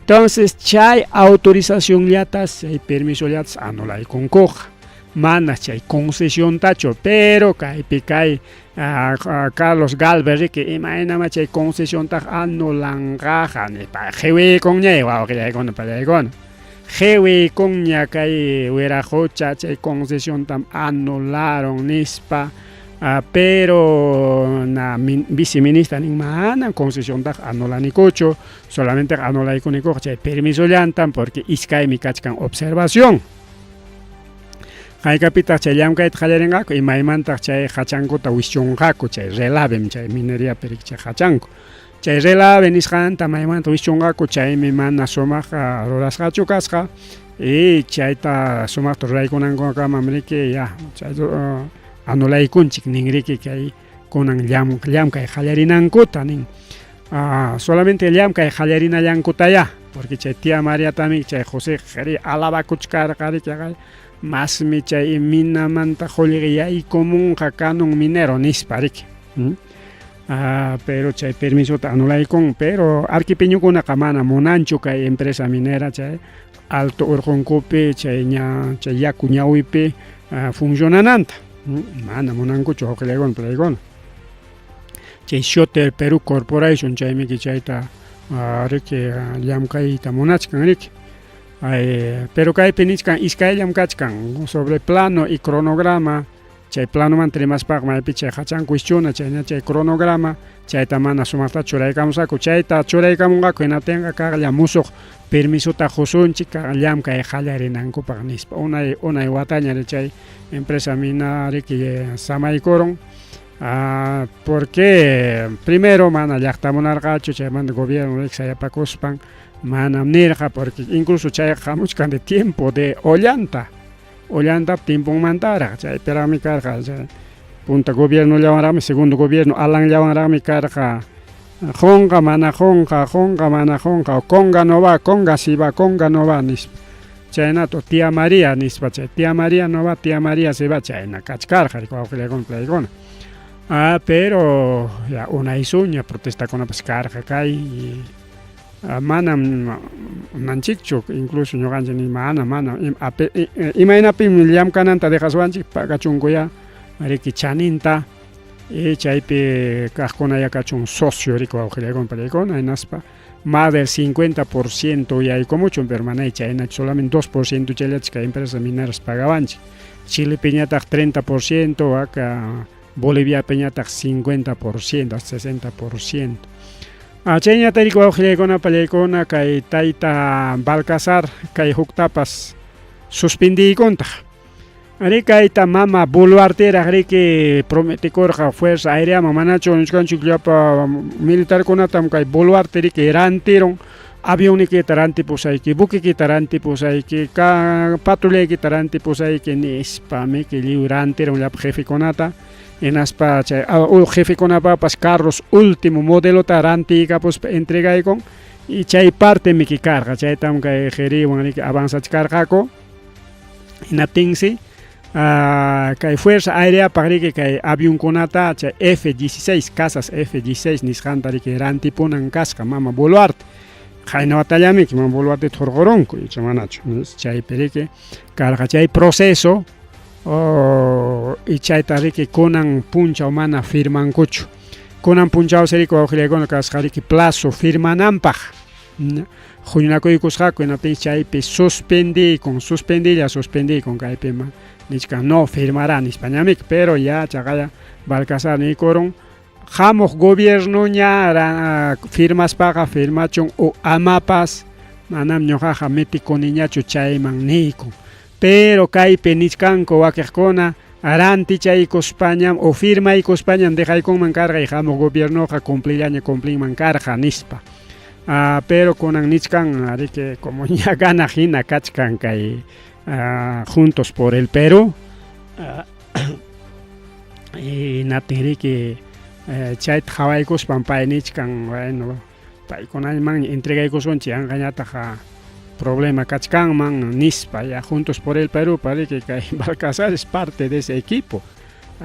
Entonces chay autorizacionllatas chay permisollatas anulaykunkuqa mana chay concesiontachu pero kaypi kay Carlos Galvez riki imaynama chay concesiontaqa anulanqaqa nispa qiwiykunñay wawqillaykuna palaykuna. Qhiwiykunña kay wiraqocha chay concesiontam anularon nispa. Pero na viceministra nin manam concesiontaqa anulanikuchu, solamente anulaykunikuqa chay permisollantam porque iskaymi kachkan observación. Haykapitaq chay llamkayta qallarinqaku, imaymantaq chay hachankuta wischunqaku, chay relavem chay mineriapi riki chay hachanku. Chay relave nisqanta maymanta wischunqaku, chaymi mana sumaq rurasqachu kasqa y chayta sumaqta ruraykunankukamam riki ya chay anulaykunchik ninriki kay kunan llamkay qallarinankuta nin. Solamente llamkay qallarinallankutayá, porque chay tía Mariatami chay José qari alabakuchkarqa riki masmi chay minamanta qullqi yaykumunqa kanun minero nispa riki. Pero chay permisota anulaykun, pero arquipeñukunaqa mana munanchu kay empresa minera chay alto urqunkupi chay ña chay yaku ñawipi funcionananta. Mana munankuchu wawqillaykuna palaykuna. Chay Shotter Perú Corporation chaymiki chayta riki llamkayta munachkan riki. Ay, pero kaypi nichkan iskayllam kachkan sobre plano y cronograma. Chay planomanta rimaspaqa maypi chay hachanku wischuna chayña chay cronograma chayta mana sumaqta churaykamusqaku chayta churaykamunqaku hinaptinqa kaqlla musuq permisota qusunchik kaq llamkay qallarinankupaq nispa unay unay wataña chay empresa mina riki samaykurun porque primero mana llaqta munarqachu chaymanta gobierno riki sayapakuspan manam nirqa porque incluso chayqa hamuchkan de tiempo de Ollanta. Ollantap tiemponmantaraq chaypiraqmi karqa chay punta gobiernollawanraqmi segundo gobierno Alanllawanraqmi karqa qunqa mana qunqa qunqa mana qunqa conga no va conga si va conga no va nispa chaynato tía María nispa chay tía María no va tía María si va chayna kachkarqa wawqillaykuna palaykuna pero ya unay suña protestakunapas karqa kay Manam unanchikchu, incluso ñuqanchik ni mana mana imaynapim llamkananta dejaswanchik pagachunkuyá riki chaninta y chaypi kaqkunaya kachun socio riki wawqillaykuna pallaykuna hinaspa más del 50% yaykumuchun pero manay chaynachu solamente 2% chayllachik kay empresas mineras pagawanchik Chilepiñataq 30% aka Boliviapiñataq 50% hasta 60%. Chayñata riki wawqillaykuna pallaykuna kay tayta Balcazar kay huktapas suspendiykuntaq. Ari kayta mama Boluarteraq riki prometikurqa Fuerza Aéreaman manachu nichkanchik llapa militarkunatam kay Boluarte riki rantirun avionnikita rantipusayki, buquekita rantipusayki, patrullaykita rantipusayki nispa miki lliw rantirun llapa jefekunata hinaspa chay jefekunapapas carros último modelota rantiykapuspa entregaykun y chay parte miki karqa chaytam kay jeriwan riki avanzachkarqaku hinaptinsi kay Fuerza Aéreapaq riki kay avionkunata chay F-16 casas F-16 nisqanta riki rantipunan kasqa mama Boluarte qayna watallamiki mama Boluarteta hurqurunku icha manachu chaypi riki karqa chay proceso y chayta riki kunan punchaw mana firmankuchu kunan punchawsi riki wawqillaykuna kasqa riki plazo firmananpaq huñunakuykusqaku hinaptinsi chaypi suspendiykun suspendilla suspendiykun kaypi nichkan no firmará nispañamiki pero ya chaqaya Balcazar niykurun hamuq gobiernoña firmaspaqa firmachun o amapas manam ñuqaqa metikuniñachu chayman niykun pero kaypi nichkanku wakiqkuna rantichaykuspañam o firmaykuspañam dejaykunman karqa y hamuq gobiernoqa cumplillaña cumplinman karqa nispa. Pero kunan nichkan riki como ña ganaq hina kachkan kay Juntos por el Perú hinaptin riki chayta qhawaykuspan pay nichkan bueno paykunamanña entregaykusunchik yanqañataq problema kachkanman nispa ya Juntos por el Perú parece que Balcazar es parte de ese equipo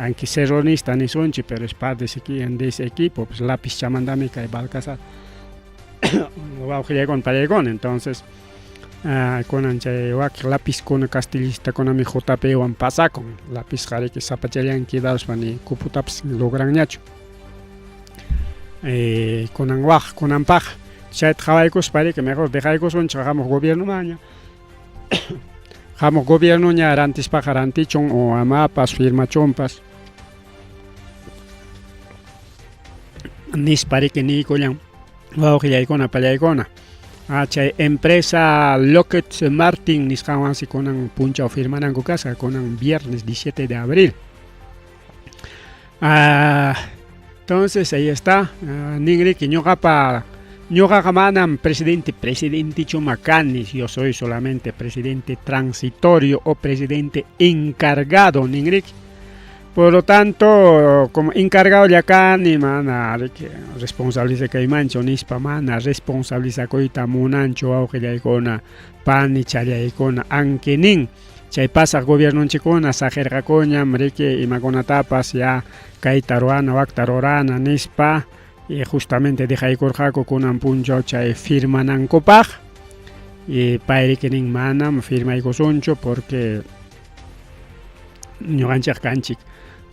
aunque serronista nisunchik pero es parte de ese equipo pues lápiz chamantami kay Balcazar wawqillaykuna pallaykuna entonces kunan chay wakin lapizkuna castillistakunami JPwan pasakun lapizqa riki sapachallan quedaruspa ni cuputapas logranñachu kunan waq kunanpaq chayta qhawaykuspa riki mejor dejaykusunchik hamuq gobiernomanña. Hamuq gobiernoña rantispaqa rantichun o amapas firmachunpas. Nispa riki niykullan wawqillaykuna pallaykuna. Ah, chay empresa Lockheed Martin nisqanwansi kunan punchaw firmananku kasqa kunan viernes 17 de abril. Ah, entonces ahí está. Ah, ninriki ñuqapa ñuqaqa manam presidente presidentichu kani, yo soy solamente presidente transitorio o presidente encargado ninriki. Por lo tanto, como encargado ya kani mana riki responsabilizakaymanchu nispa mana responsabilizakuyta munanchu wawqillaykuna panichallaykuna anki nin chay pasaq gobiernonchikkuna saqirqakuñam riki imakunatapas ya kayta ruwana wakta rurana nispa y justamente dejaykurqaku kunan punchaw chay firmanankupaq y pay riki nin manam firmaykusunchu porque ñuqanchik kanchik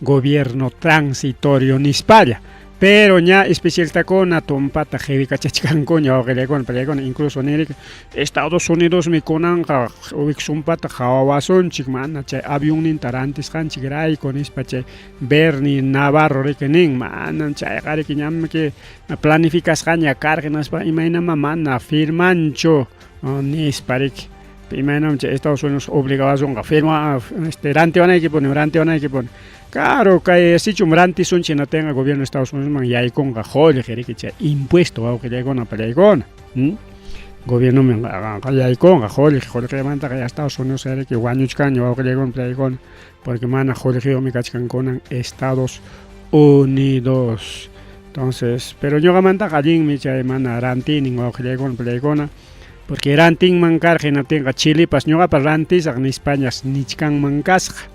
gobierno transitorio nispalla pero ña especialistakuna tumpata qiwikachachkankuña wawqillaykuna pallaykuna incluso niriki Estados Unidosmi kunanqa wiksumpata qawawasunchik mana chay avionninta rantisqanchik rayku nispa chay Bernie Navarro riki nin manam chayqa riki ñamki planificasqaña karqa hinaspa imaynama mana firmanchu nispa riki imaynam chay Estados Unidos obligawasunqa firma este rantiwanaykipuni rantiwanaykipuni claro kay sichum rantisunchik hinatinqa gobierno de Estados Unidosman yaykunqa qullqi riki chay impuesto wawqillaykuna pallaykuna gobiernoman yaykunqa qullqi qullqimantaqa Estados Unidos riki wañuchkanña wawqillaykuna pallaykuna porque mana qullqiyuqmi kachkan kunan Estados Unidos entonces pero ñuqamantaqa allinmi chay mana rantinin wawqillaykuna pallaykuna porque rantinman karqa hinaptinqa Chilepas ñuqapas rantisaq nispañas nichkanman kasqa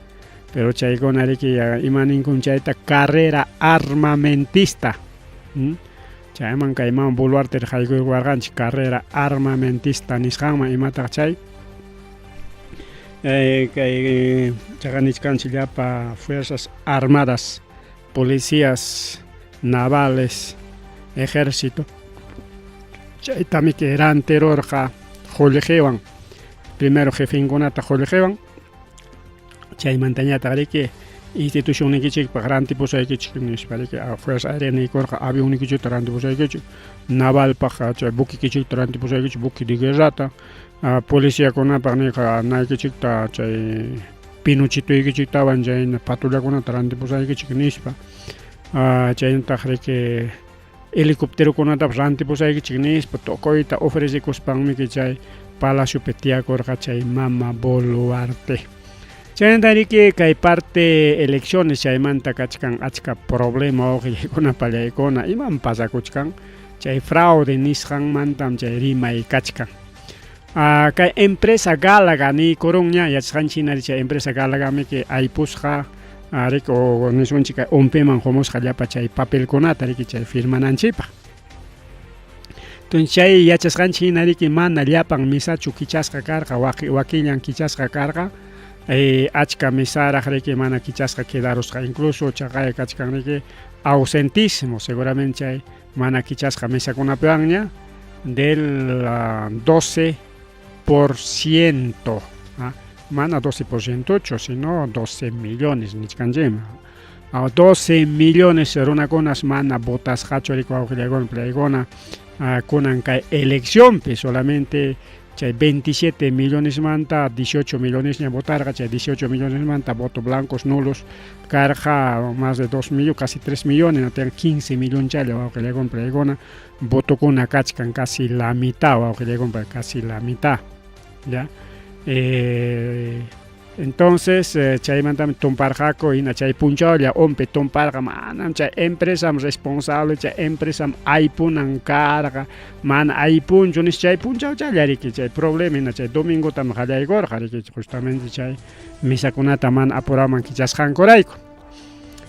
pero chaykuna riki ima ninkun chayta carrera armamentista chayman kay mama Boluarte haykuywarqanchik carrera armamentista nisqanman imataq chay kay chaqa nichkanchik llapa fuerzas armadas policías navales ejército chaytami rantirurqa qullqiwan primero jefinkunata qullqiwan chaymantañataq riki institucionnikichikpaq rantipusaykichik nispa riki fuerza aérea niykurqa avionnikichikta rantipusaykichik navalpaq chay buquikichikta rantipusaykichik buque de guerrata policiakunapaq niyqa naykichikta chay pinuchituykichiktawan chayna patrullakunata rantipusaykichik nispa chaynataq riki helicópterokunatapas rantipusaykichik nispa tukuyta ofrecekuspanmiki chay palaciopi tiyakurqa chay mama Boluarte. Chaynata riki kay parte elecciones chaymanta kachkan achka problema wawqillaykuna pallaykuna imam pasakuchkan chay fraude nisqanmantam chay rimay kachkan. Kay empresa Gálaga niykurunña yachasqanchik hina chay empresa Gálagamiki aypusqa riki o nisunchik kay ONPEman qumusqa llapa chay papelkunata riki chay firmananchikpaq. Entonces chay yachasqanchik hina riki mana llapan mesachu kichasqa karqa wakillan kichasqa karqa achka mesaraq riki mana kichasqa quedarusqa incluso chaqay kachkan riki ausentismo seguramente chay mana kichasqa mesakunapiwanña del 12%, mana 12% sino 12 millones nichkanchikman 12 millones runakunas mana votasqachu riki wawqillaykuna pallaykuna kunan kay eleccionpi solamente chay 27 millonesmanta 18 millonesña votarqa chay 18 millonesmanta voto blancos nulos karqa más de 2 millones casi 3 millones no 15 millonchalla wawqillaykuna pallaykuna votokuna kachkan casi la mitad wawqillaykuna casi la mitad ya entonces chaymantami tumparqaku hina chay punchawlla ONPE tumparqa manam chay empresam responsable chay empresam aypunan karqa mana aypunchu nispa chay punchawchalla riki chay problema hina chay domingotam qallaykurqa riki justamente chay mesakunata mana apuraman kichasqankurayku.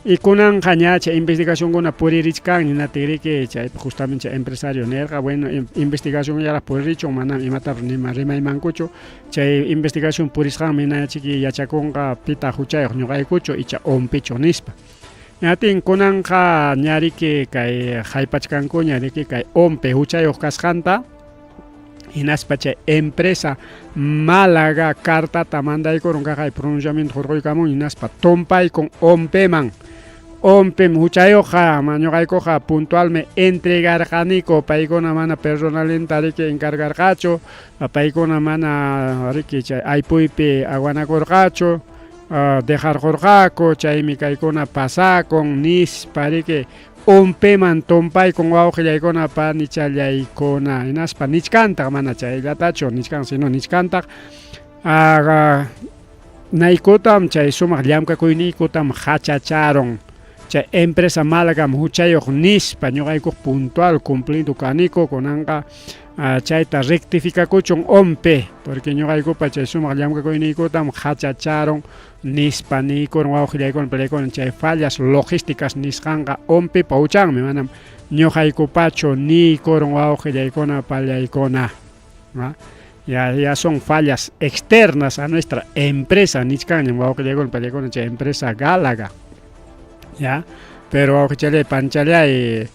Y kunanqa ña chay investigacionkuna puririchkan hinaptin riki chay justamente chay empresario nirqa bueno investigación llaraq puririchun manam imatapas nima rimaymankuchu chay investigación purisqanmi hinachiki yachakunqa pitaq huchayuq ñuqaykuchu icha ONPEchu nispa. Hinatin kunanqa ña riki kay haypachkankuña riki kay ONPE huchayuq kasqanta. Hinaspa chay empresa Málaga cartata mandaykurun kaqay pronunciamiento hurquykamun hinaspa tumpaykun OMPEman. OMPEm huchayuqqa ñuqaykuqa puntualmi entregarqaniku paykuna mana personalinta riki encargarqachu paykuna mana riki chay aypuypi aguanakurqachu dejarqurqaku chaymi kaykuna pasakun nispa riki OMPEman tumpaykun wawqillaykuna panichallaykuna hinaspa nichkantaq mana chayllatachu nichkan sino nichkantaq naykutam chay sumaq llamkakuyniykutam hachacharun chay empresa Málagam huchayuq nispa ñuqaykuq puntual cumplido kaniku kunanqa chayta rectificakuchun OMPE porque ñuqaykupa chay sumaq llamkakuyniykutam hachacharun nispa niykurun wawqillaykuna palaykuna chay fallas logísticas nisqanqa OMPEpa huchanmi manam ñuqaykupachu niykurun wawqillaykuna pallaykuna. Ya, ya son fallas externas a nuestra empresa nichkanñam wawqillaykuna pallaykuna chay empresa Gálaga. Ya, pero wawqichallay panchallay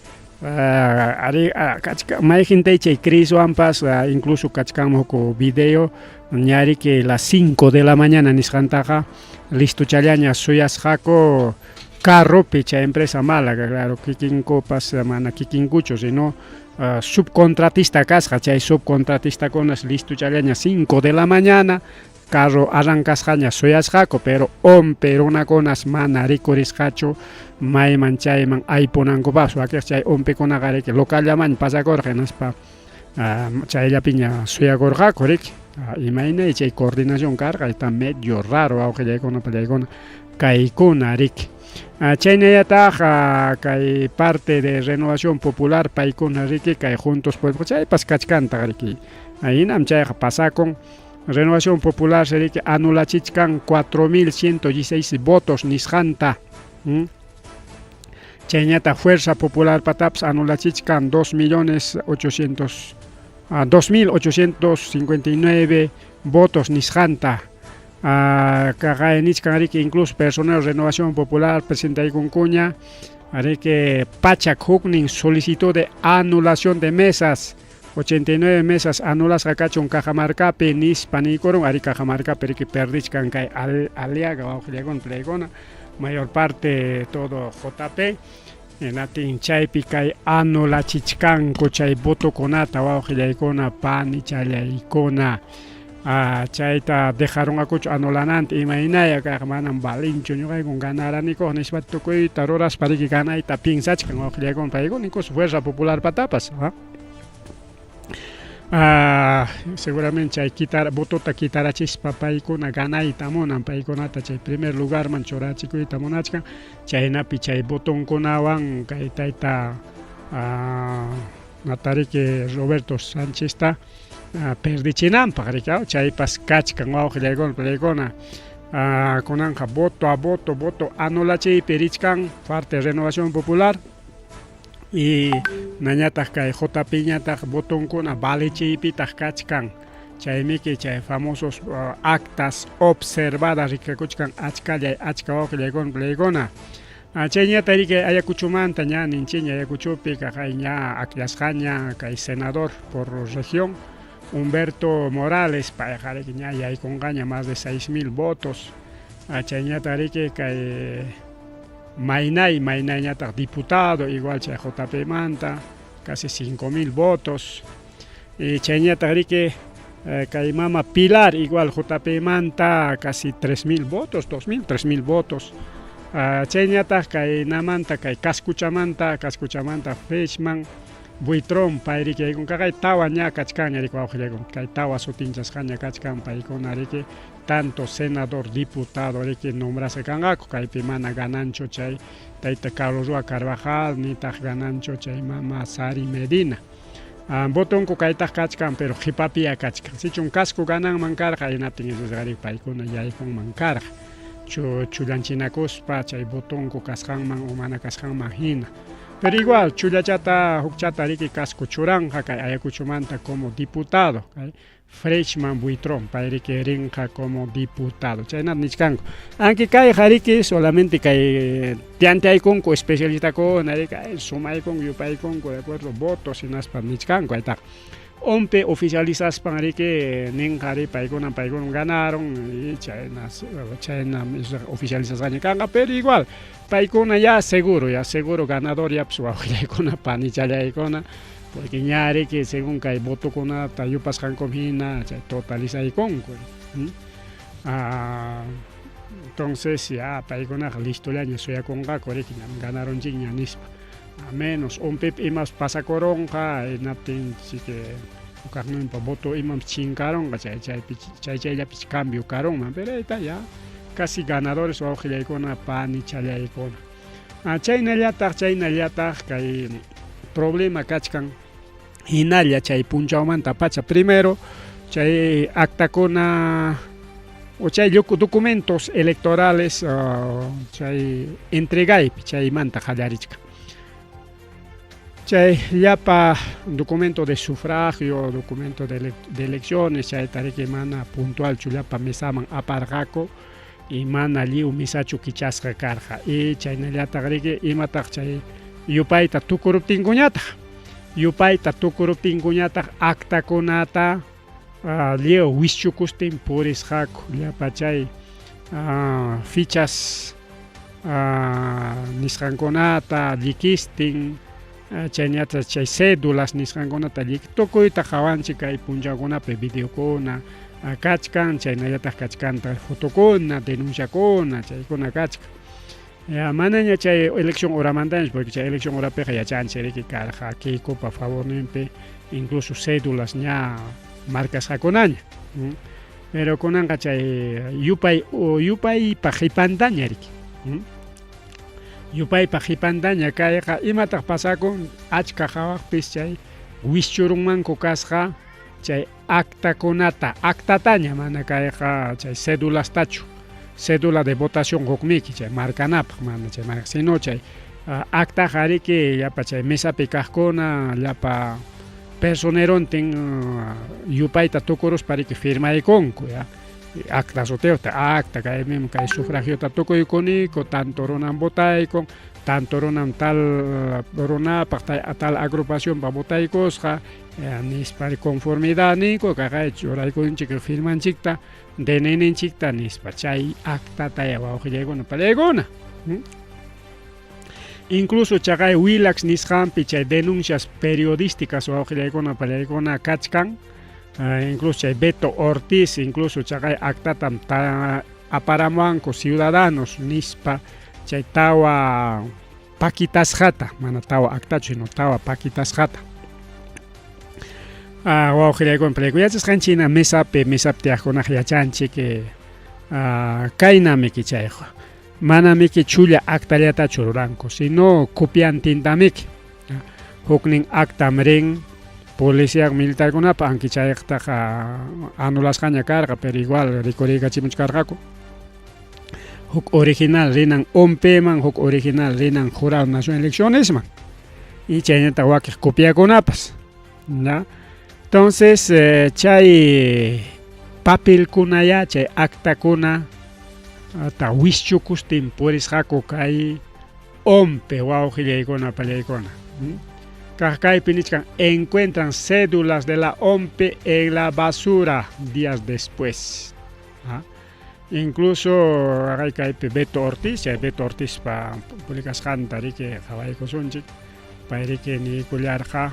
ari kachka mayqintay chay Criswanpas incluso kachkanmi huk video ñariki las 5 de la mañana nisqantaqa listochallaña suyasqaku carropi chay empresa Málaga, claro, kikinkupas mana kikinkuchu, sino subcontratista kasqa, chay subcontratistakunas listochallaña 5 de la mañana carro arrancasqaña suyasqaku, pero OMPE runakunas mana rikurisqachu mayman chayman aypunankupaqpas, wakiq chay OMPEkunaqa riki locallamanña pasakurqa hinaspa chayllapiña suyakurqaku riki. Imaynay chay coordinación karqa, está medio raro wawqillaykuna pallaykuna kaykuna riki. Chaynallataq kay parte de Renovación Popular paykuna riki kay Juntos Podemos chaypas kachkantaq riki. Hinam chayqa pasakun. Renovación Popular riki anulachichkan 4116 votos nisqanta. Chaynata Fuerza Popular patapas anulachichkan 2.859 votos nisqanta. Kaqay nichkan riki incluso personal Renovación Popular presentaykunkuña riki pachak huknin solicitud de anulación de mesas 89 mesas anulasqa kachun Cajamarcapi nispa niykurun ari Cajamarcapi riki perdichkan kay Aliaga wawqillaykuna palaykuna mayor parte todo JP hinatin chaypi kay anulachichkanku chay votokunata wawqillaykuna panichallaykuna. Chayta dejarunqakuchu anulananta imaynaya kayqa manam valinchu ñuqaykun ganaraniku nispa tukuyta ruraspa riki ganayta piensachkan wawqillaykuna paykuna incluso Fuerza Popular patapas. Seguramente chay quitar votota quitarachispa paykuna ganayta munan paykunata chay primer lugarman churachikuyta munachkan chaynapi chay votonkunawan kay tayta natariki Roberto Sánchezta perdichinanpaq riki chaypas kachkan wawqillaykuna palaykuna. Kunanqa voto a voto voto anulachiypi richkan parte Renovación Popular y nañataq kay JP ñataq votonkuna valichiypitaq kachkan chaymiki chay famosos actas observadas rikakuchkan achkallay achka wawqillaykuna palaykuna. Chayñata riki Ayacuchumanta ña ninchiña Ayacuchopi kaqay ña akllasqaña kay senador por región Humberto Morales payqa riki ña yaykunqaña más de 6000 votos. Chayñata riki kay Maynay Maynayñataq diputado igual chay JP manta casi 5000 votos. Y chayñataq riki kay mama Pilar igual JP manta casi 3000 votos, 2000, 3000 votos. Chayñataq kay namanta kay Cascuchamanta Cascuchamanta Freshman Buitrón pay riki kaqay tawa ña kachkanña riki wawqillaykuna kay tawa sutinchasqaña kachkan paykuna riki tanto senador diputado riki nombrasqa kanqaku kaypi mana gananchu chay tayta Carlos Rúa Carvajal nitaq gananchu chay mama Sari Medina. Votonku kaytaq kachkan pero qhipapiya kachkan sichun Casco gananman karqa hinaptin paykuna yaykunman karqa chullanchinakuspa chay votonku kasqanman o mana kasqanman hina. Pero igual chullachata hukchata riki Casco churanqa kay Ayacuchomanta como diputado kay Freshman Buitrón pay riki rinqa como diputado chaynata nichkanku. Aunque kayqa riki solamente kay tanteaykunku especialistakuna riki sumaykunku yupaykunku de acuerdo votos hinaspa nichkanku aytaqa. ONPE oficializaspan riki ninqa ari paykunam paykunam ganaron y chayna chaynam oficializasqaña kanqa pero igual paykuna ya seguro ya seguro ganador yapas wawqillaykuna panichallaykuna porque ña riki según kay votokunata yupasqankum hina chay totalizaykunku. Entonces ya paykunaqa listollaña suyakunqaku riki ñam ganarunchikña nispa. A menos ONPEpi imas pasakurunqa hinaptin chiki hukaqninpa voto imam chinkarunqa chay chaypi chay chayllapi cambio karunman pero ahí ya casi ganadores wawqillaykuna panichallaykuna. Chaynallataq chaynallataq kay problema kachkan hinalla chay punchawmanta pacha primero chay actakuna o chay documentos electorales chay entregaypi chaymanta qallarichkan. Chay llapa documento de sufragio, documento de elecciones, chayta riki mana puntualchu llapa mesaman aparqaku y mana lliw mesachu kichasqa karqa y chaynallataq riki imataq chay yupayta tukuruptinkuñataq yupayta tukuruptinkuñataq actakunata lliw wischukustin purisqaku llapa chay fichas nisqankunata llikistin chaynallataq chay cédulas nisqankunata tukuyta qawanchik kay punchawkunapi videokuna kachkan chaynallataq kachkantaq fotokuna denunciakuna chaykuna kachkan. Ya manaña chay elección horamantaña porque chay elección horapiqa yachanchik riki karqa Keikopa favorninpi incluso cédulas ña marcasqakunaña. Pero kunanqa chay yupay yupaypa qipantaña riki. Yupaypa qipantaña kayqa imataq pasakun achka qhawaqpis chay wischurunmanku kasqa chay actakunata actataña mana kayqa chay cédulastachu cédula de votación hukmiki chay markanapaq mana chay sino chay actaqa riki llapa chay mesapi kaqkuna llapa personerontin yupayta tukuruspa riki firmaykunku ya acta sutiyuqta acta kay mismo kay sufragiota tukuykuniku tanto runam votaykun tanto runam tal runapaq tal agrupacionpaq votaykusqa nispa conformidad ninku kaqay churaykunchik firmanchikta DNIninchikta nispa chay actata wawqillaykuna pallaykuna. Incluso chaqay Willax nisqanpi chay denuncias periodísticas wawqillaykuna pallaykuna kachkan incluso chay Beto Ortiz incluso chaqay actatam aparamuwanku ciudadanos nispa chay tawa paquitasqata mana tawa actachu sino tawa paquitasqata. Wawqillaykuna pallaykuna yachasqanchik hina mesapi mesapi tiyaqkunaqa yachanchik kaynamiki chayqa manamiki chulla actallatachu ruranku sino copiantintamiki huknin actam rin policía militarkunapa aunque chaytaqa anulasqaña karqa pero igual rikuriykachimuchkarqaku huk original rinan ONPEman huk original rinan Jurado Nacional de Eleccionesman y chaynata wakiq copiakunapas, ¿ya? Entonces chay papelkunaya chay actakuna ta wischukustin purisqaku kay ONPE wawqillaykuna pallaykuna. Kaq kaypi nichkan encuentran cédulas de la ONPE en la basura días después. Incluso kaypi Beto Ortiz, chay Beto Ortiz pa publicasqanta riki qhawaykusunchik pay riki niykullarqa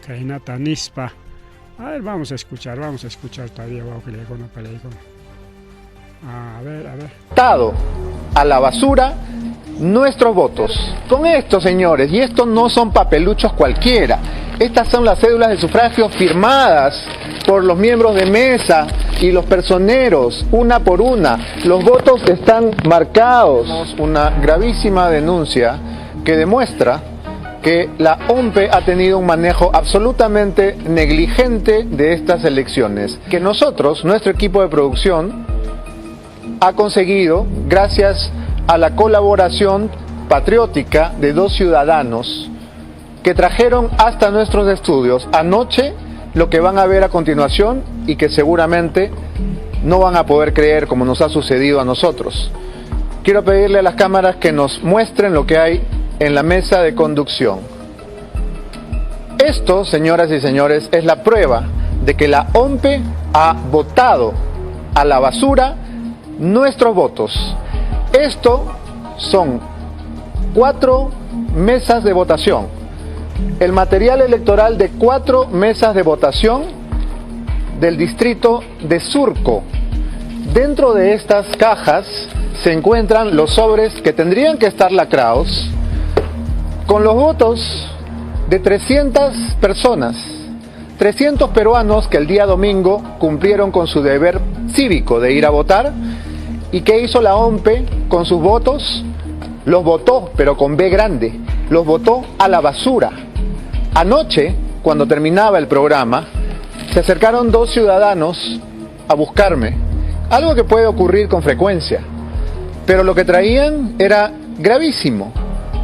kaynata nispa. A ver, vamos a escuchar todavía wawqillaykuna pallaykuna. A ver, a ver. A la basura nuestros votos. Con esto, señores, y estos no son papeluchos cualquiera. Estas son las cédulas de sufragio firmadas por los miembros de mesa y los personeros, una por una. Los votos están marcados. Una gravísima denuncia que demuestra que la ONPE ha tenido un manejo absolutamente negligente de estas elecciones. Que nosotros, nuestro equipo de producción, ha conseguido, gracias a la colaboración patriótica de dos ciudadanos que trajeron hasta nuestros estudios anoche lo que van a ver a continuación y que seguramente no van a poder creer como nos ha sucedido a nosotros. Quiero pedirle a las cámaras que nos muestren lo que hay en la mesa de conducción. Esto, señoras y señores, es la prueba de que la OMPE ha votado a la basura nuestros votos. Esto son cuatro mesas de votación. El material electoral de cuatro mesas de votación del distrito de Surco. Dentro de estas cajas se encuentran los sobres que tendrían que estar lacrados con los votos de 300 personas, 300 peruanos que el día domingo cumplieron con su deber cívico de ir a votar. ¿Y qué hizo la OMPE con sus votos? Los votó, pero con B grande, los votó a la basura. Anoche, cuando terminaba el programa, se acercaron dos ciudadanos a buscarme, algo que puede ocurrir con frecuencia, pero lo que traían era gravísimo.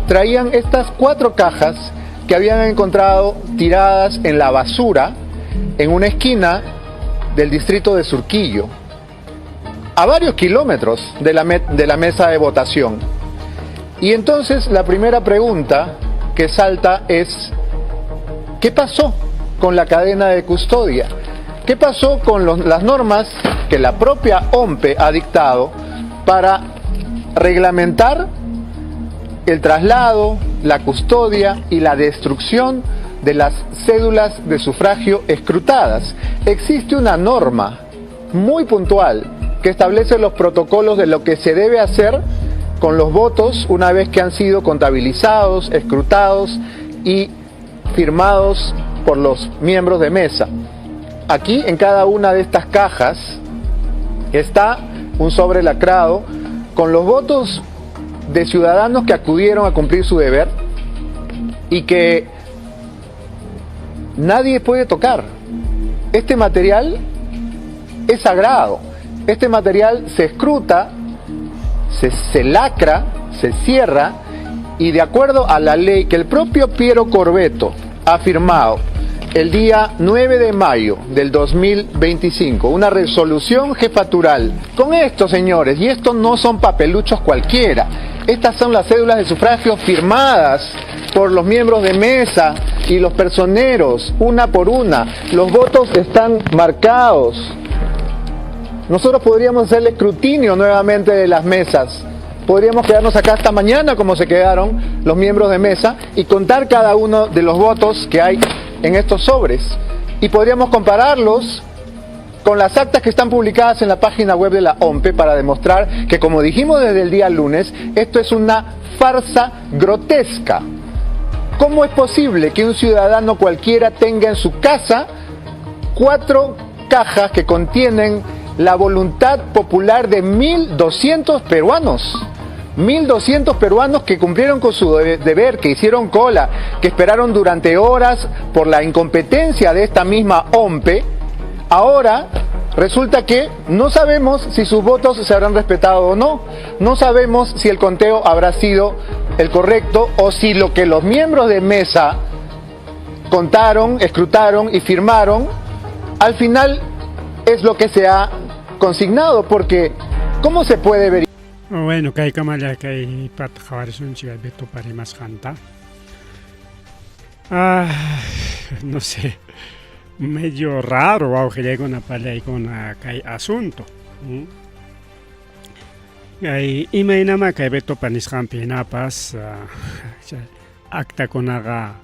Traían estas cuatro cajas que habían encontrado tiradas en la basura en una esquina del distrito de Surquillo, a varios kilómetros de la, de la mesa de votación. Y entonces la primera pregunta que salta es, ¿qué pasó con la cadena de custodia? ¿Qué pasó con las normas que la propia OMPE ha dictado para reglamentar el traslado, la custodia y la destrucción de las cédulas de sufragio escrutadas? Existe una norma muy puntual que establece los protocolos de lo que se debe hacer con los votos una vez que han sido contabilizados, escrutados y firmados por los miembros de mesa. Aquí en cada una de estas cajas está un sobre lacrado con los votos de ciudadanos que acudieron a cumplir su deber y que nadie puede tocar. Este material es sagrado. Este material se escruta, se, lacra, se cierra y de acuerdo a la ley que el propio Piero Corvetto ha firmado el día 9 de mayo del 2025, una resolución jefatural. Con esto, señores, y esto no son papeluchos cualquiera, estas son las cédulas de sufragio firmadas por los miembros de mesa y los personeros, una por una. Los votos están marcados. Nosotros podríamos hacer el escrutinio nuevamente de las mesas. Podríamos quedarnos acá hasta mañana como se quedaron los miembros de mesa y contar cada uno de los votos que hay en estos sobres. Y podríamos compararlos con las actas que están publicadas en la página web de la OMPE para demostrar que, como dijimos desde el día lunes, esto es una farsa grotesca. ¿Cómo es posible que un ciudadano cualquiera tenga en su casa cuatro cajas que contienen la voluntad popular de 1.200 peruanos? 1.200 peruanos que cumplieron con su deber, que hicieron cola, que esperaron durante horas por la incompetencia de esta misma OMPE. Ahora resulta que no sabemos si sus votos se habrán respetado o no, no sabemos si el conteo habrá sido el correcto o si lo que los miembros de mesa contaron, escrutaron y firmaron, al final es lo que se ha consignado, porque ¿cómo se puede verificar? Bueno, kay kamalla kay pata qhawarisunchik Betopa rimasqanta. Ah, no sé, medio raro wawqillaykuna pallaykuna kay asunto. Kay imaynama kay Betopa nisqanpi hinapas actakunaqa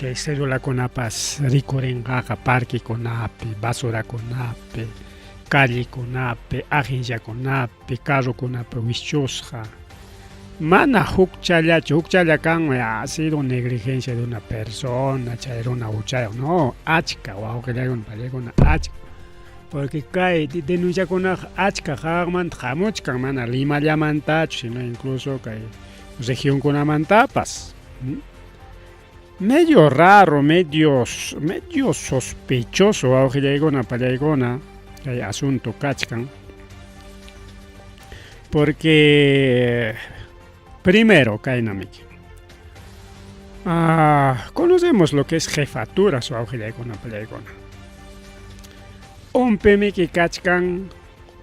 chay cedulakunapas rikurinqaqa parquekunapi, basurakunapi, callekunapi, agenciakunapi, carrokunapi wischusqa. Mana hukchallachu, hukchalla kanman ha sido negligencia de una persona, chay runa huchayuq, no, achka wawqillaykuna pallaykuna achka. Porque kay denunciakunaqa achka haqmanta hamuchkan, mana Limallamantachu, sino incluso kay regionkunamantapas. Medio raro, medio, medio sospechoso wawqillaykuna pallaykuna kay asunto kachkan. Porque primero, kaynamiki. Ah, conocemos lo que es jefatura wawqillaykuna pallaykuna. OMPE miki kachkan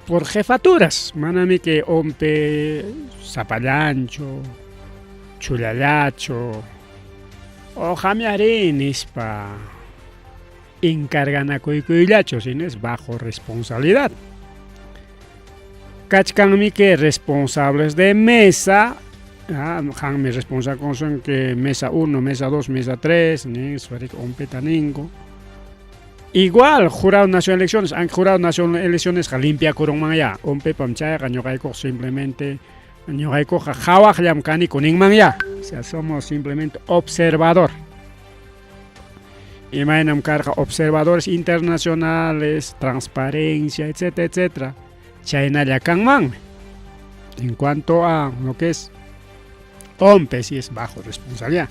por jefaturas, manamiki OMPE sapallanchu, chullallachu. Oqami arí nispa encarganakuykuyllachu, sino es bajo responsabilidad. Kachkanmi que responsables de mesa, hanmi responsable son que mesa 1, mesa 2, mesa 3, nispa ONPEta ninku. Igual, Jurado Nacional de Elecciones, aunque Jurado Nacional de Elecciones limpiakurunmanyá, ONPEpam chayqa ñuqaykuqa simplemente ñuqaykuqa qhawaqllam kaniku ninmanyá, o sea, somos simplemente observador. Imaynam karqa observadores internacionales, transparencia, etcétera, etcétera. Chaynalla kanmanmi. En cuanto a lo que es ONPE, si es bajo responsabilidad.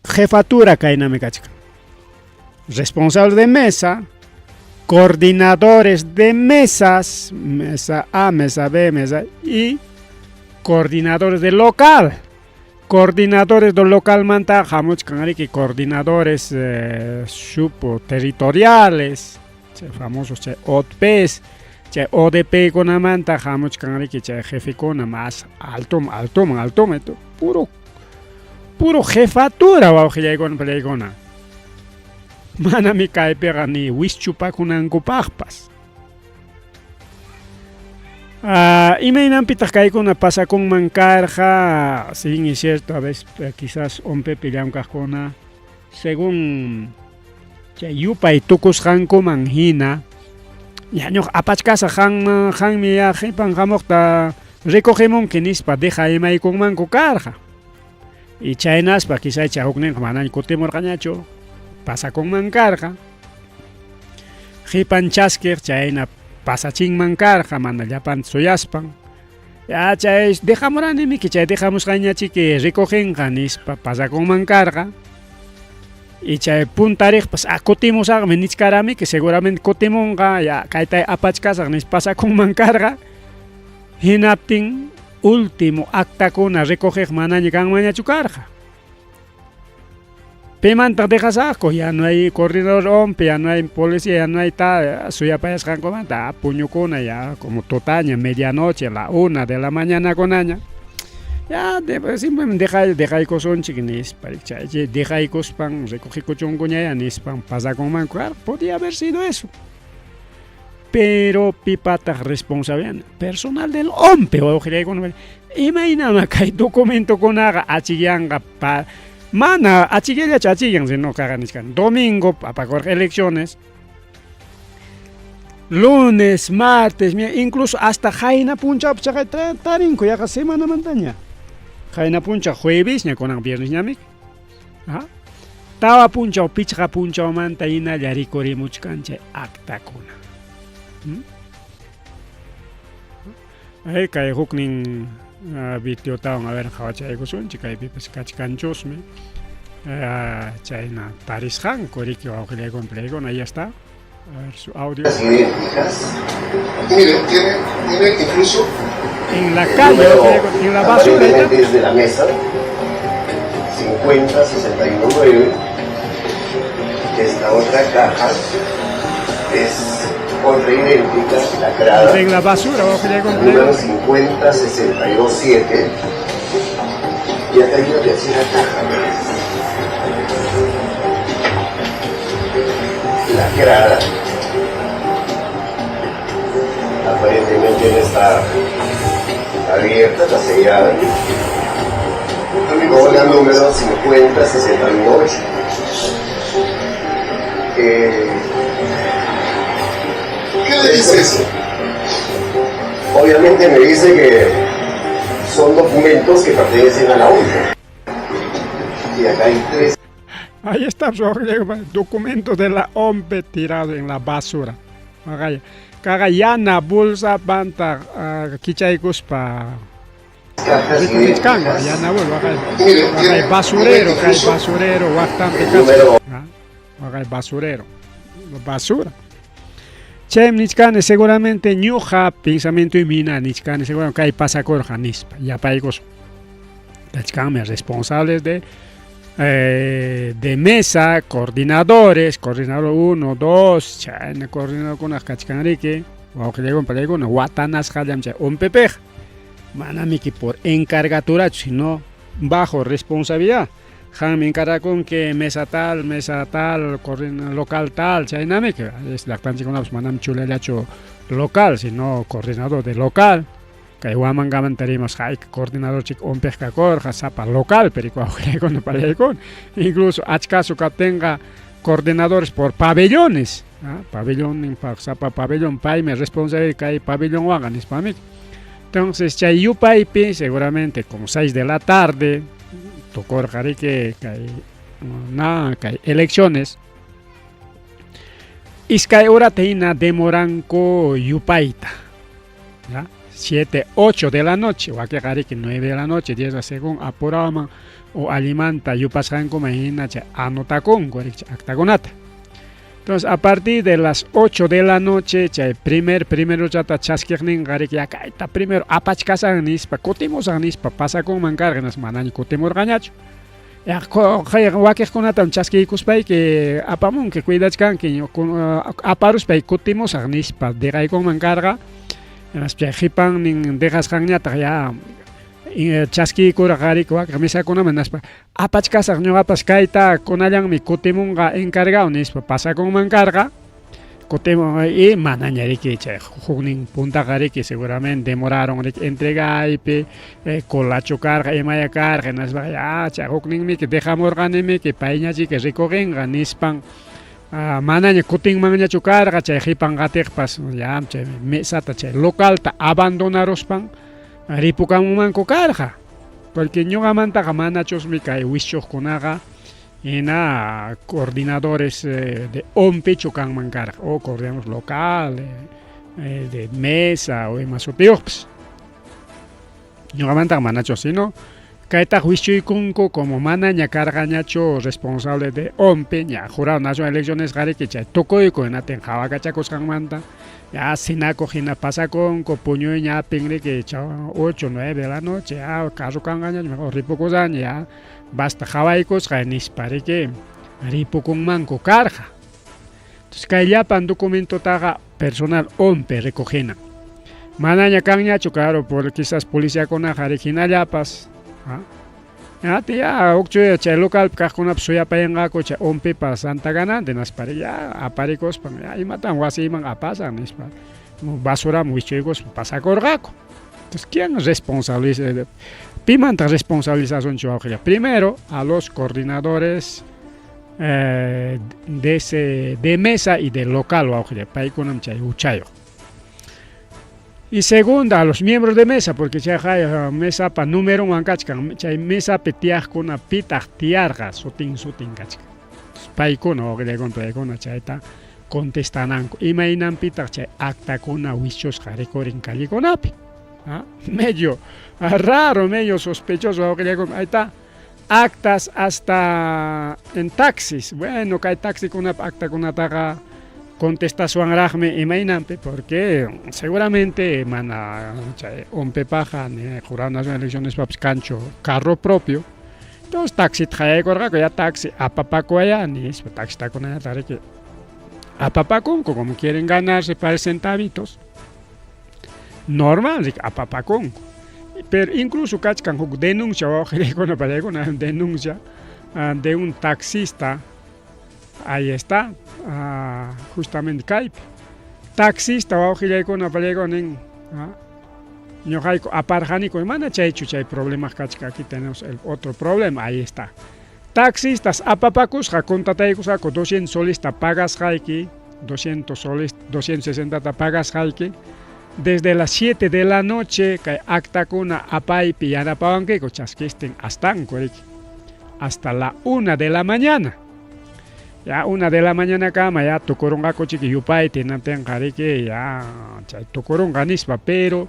Jefatura kaynami kachkan. Responsable de mesa, coordinadores de mesas, mesa A, mesa B, mesa y coordinadores de local. Coordinadores del local manta hamuchkan riki coordinadores territoriales, chay famosos chay ODPs, chay ODP kunamanta hamuchkan riki chay jefekuna más alto, alto, alto, alto, puro, puro jefatura wawqillaykuna panillaykuna. Manami kaypiqa ni wischupakunankupaqpas. Imaynanpitaq kaykuna pasakunman karqa? Sí, es cierto, a veces quizás ONPEpi llamkaqkuna según chay yupay tukusqankuman hina ya ñuqa apachkasaq qanman qanmi ya qhipan hamuqta recogemunki nispa deja imaykunmanku karqa. Y chaynaspa quizá chay hukninqa manaña kutimurqañachu pasakunman karqa. Qhipan chaskiq chayna pasachinman karqa mana llapanta suyaspan. Ya chay dejamuranimiki chay dejamusqañachiki recogenqa nispa pasakunman karqa. Y chay puntariqpas kutimusaqmi nichkaramiki seguramente kutimunqa ya kayta apachkasaq nispa pasakunman karqa. Hinaptin último actakuna recogeq manaña kanmanñachu karqa. Pimantaq dejasaqku, ya no hay coordinador ONPE, ya no hay policía, ya no hay ta suyapayasqankumanta puñukuna ya como tutaña, medianoche, la 1 de la mañana kunaña. Ya simplemente dejaykusunchik nispa, chay dejaykuspan recogikuchunkuña ya nispan pasakunmanku karqa, podía haber sido eso. Pero pipataq responsabilidad personal del ONPE wawqillaykuna imaynama kay documentokunaqa achikyanqa pa mana achikyallachu achikyan sino kaqa nichkan domingo apakurqa elecciones lunes, martes, incluso hasta qayna punchawpas chaqay tarinku yaqa semanamantaña. Qayna punchaw juevesña kunan viernesñamiki. Tawa punchaw pichqa punchawmanta hinalla rikurimuchkan chay actakuna. Ay, kay huknin videotawan a ver qhawachaykusunchik kaypipas kachkanchusmi chayna tarisqanku riki wawqillaykuna panillaykuna ahí está. A ver su audio. Idénticas. Mire, tiene incluso en la calle, en la basura. Desde la mesa 50 61 9. Esta otra caja es otra idéntica, lacrada. En la basura, número 50 62 7. Y acá hay una tercera caja. Lacrada. Aparentemente no está abierta, está sellada. Con la número 50 61 8. ¿Qué le dice eso? Obviamente me dice que son documentos que pertenecen a la ONPE. Y acá hay tres. Ahí está su documento de la ONPE tirado en la basura. Kaqa yana bolsa panta kichaykuspa rikuchkanqa yana bolsa waqay basurero kay basurero waqtanpi kachkan waqay basurero basura. Chaymi nichkani seguramente ñuqa pensamientoymi hina nichkani seguramente kay pasakurqa nispa yapaykusun. Kachkanmi responsables de mesa, coordinadores, coordinador 1, 2, chayna coordinadorkuna kachkanriki, wawqillaykuna panillaykuna watanasqallam chay ONPEpiqa. Manamiki por encargaturachu, sino bajo responsabilidad. Qanmi encargakunki mesa tal, mesa tal, local tal, chaynami llaqtanchikkunapas manam chulallachu local, sino coordinador de local. Kay Huamangamanta rimasqa hayka coordinador chik umpiq kakurqa sapa local pericuawqaykuna pallaykuna. Incluso achkasu kaptinqa coordinadores por pabellones, pabellonninpaq sapa pabellón paymi responsable kay pabellonwanqa nispami. Entonces chay yupaypi seguramente como 6 de la tarde tukurqa riki kay na kay elecciones iskay horata hina demoranku yupayta. ¿Ya? 7, 8 de la noche, wakinqa riki 9 de la noche, 10 según apuraman o allimanta yupasqankuman hina chay anotakunku riki actakunata. Entonces, a partir de las 8 de la noche, chay primer primerochata chaskiqninqa riki ya kayta primero apachkasan nispa, kutimusan nispa, pasakunman karqa, hinaspa manaña kutimurqañachu. Wakiqkunatam chaskiykuspayki apamunki, cuidachkanki, aparuspay kutimusaq nispa deqaykunman karqa. Hinaspa chay qipannin deqasqanñataq ya chaskiykurqa riki wakiq mesakunaman hinaspa apachkasaq ñuqapas kayta kunallanmi kutimunqa encargado nispa pasakunman karqa. Kutimun y manaña riki chay huknin puntaqa riki seguramente demoraron riki entregaypi colacho karqa imaya karqa hinaspa ya chay hukninmiki dejamurqanimiki payñachiki recogenqa nispan manaña kutinmanñachu karqa chay qipan qatiqpas ya chay mesata chay localta abandonaruspan ripukamunmanku karqa porque ñuqamantaqa manachusmi kay wischuqkunaqa hina coordinadores de OMPIchu kanman karqa o coordinadores local de mesa o ima sutiyuqpas. Ñuqamantaqa manachu sino kaytaqa wischuykunku como manaña karqañachu responsable de OMPI ña Jurado Nacional de Elecciones qariki chay tukuyku hinatin qhawakachakusqanmanta ya cenakuq hina pasakunku puñuyña apin riki 8 9 de la noche ya carro kanqaña mejor ripukusqaña ya basta qhawaykusqa nispa riki ripukunmanku karqa. Entonces kay llapan documentotaqa personal OMPI recogena. Manaña kanñachu, claro, por quizás policiakunaqa riki hinallapas. Ati ya huk chay localpi kaqkunapas suyapayanqaku chay OMPIpa Santa Ganante hinaspa ya aparikuspan ya imatan wasiyman apasan nispa basuraman wichuykuspa pasakurqaku. Entonces, ¿quién responsabiliza? Pimanta responsabilizasunchik wawqilla? Primero, a los coordinadores de ese de mesa y de local wawqilla, paykunam chay huchayuq. Y segunda, a los miembros de mesa, porque chay mesapa numeronwan kachkan, chay mesapi tiyaqkuna pitaq tiyarqa sutin sutin kachkan. Paykuna wawqillaykuna paykuna chayta contestananku imaynanpitaq chay actakuna wischusqa rikurin callekunapi. Medio raro, medio sospechoso wawqillaykuna, ahí está. Actas hasta en taxis. Bueno, kay taxikunapa actakunataqa contestaswanraqmi imaynanpi, porque seguramente mana chay OMPIpaqa ni Jurado Nacional de Elecciones papas kanchu carro propio. Entonces taxita qayaykurqaku ya taxi apapakuwaya nispa taxitakunata riki apapakunku como quieren ganarse para centavitos. Normal riki apapakunku. Pero incluso kachkan huk denuncia wawqillaykuna pallaykuna denuncia de un taxista. Ahí está, justamente kaypi. Taxista wawqillaykuna pallaykuna nin ñuqayku aparqaniku mana chaychu chay problema kachka, aquí tenemos el otro problema, ahí está. Taxistas apapakusqa contrataykusqaku 200 solista pagasqayki, 200 soles, 260 ta pagasqayki. Desde las 7 de la noche kay actakuna apaypi yanapawankiku chaskistin astanku riki hasta la 1 de la mañana. Ya 1 de la mañana kama ya tukurunqaku chiki yupayta hinaptinqa riki ya chay tukurunqa nispa, pero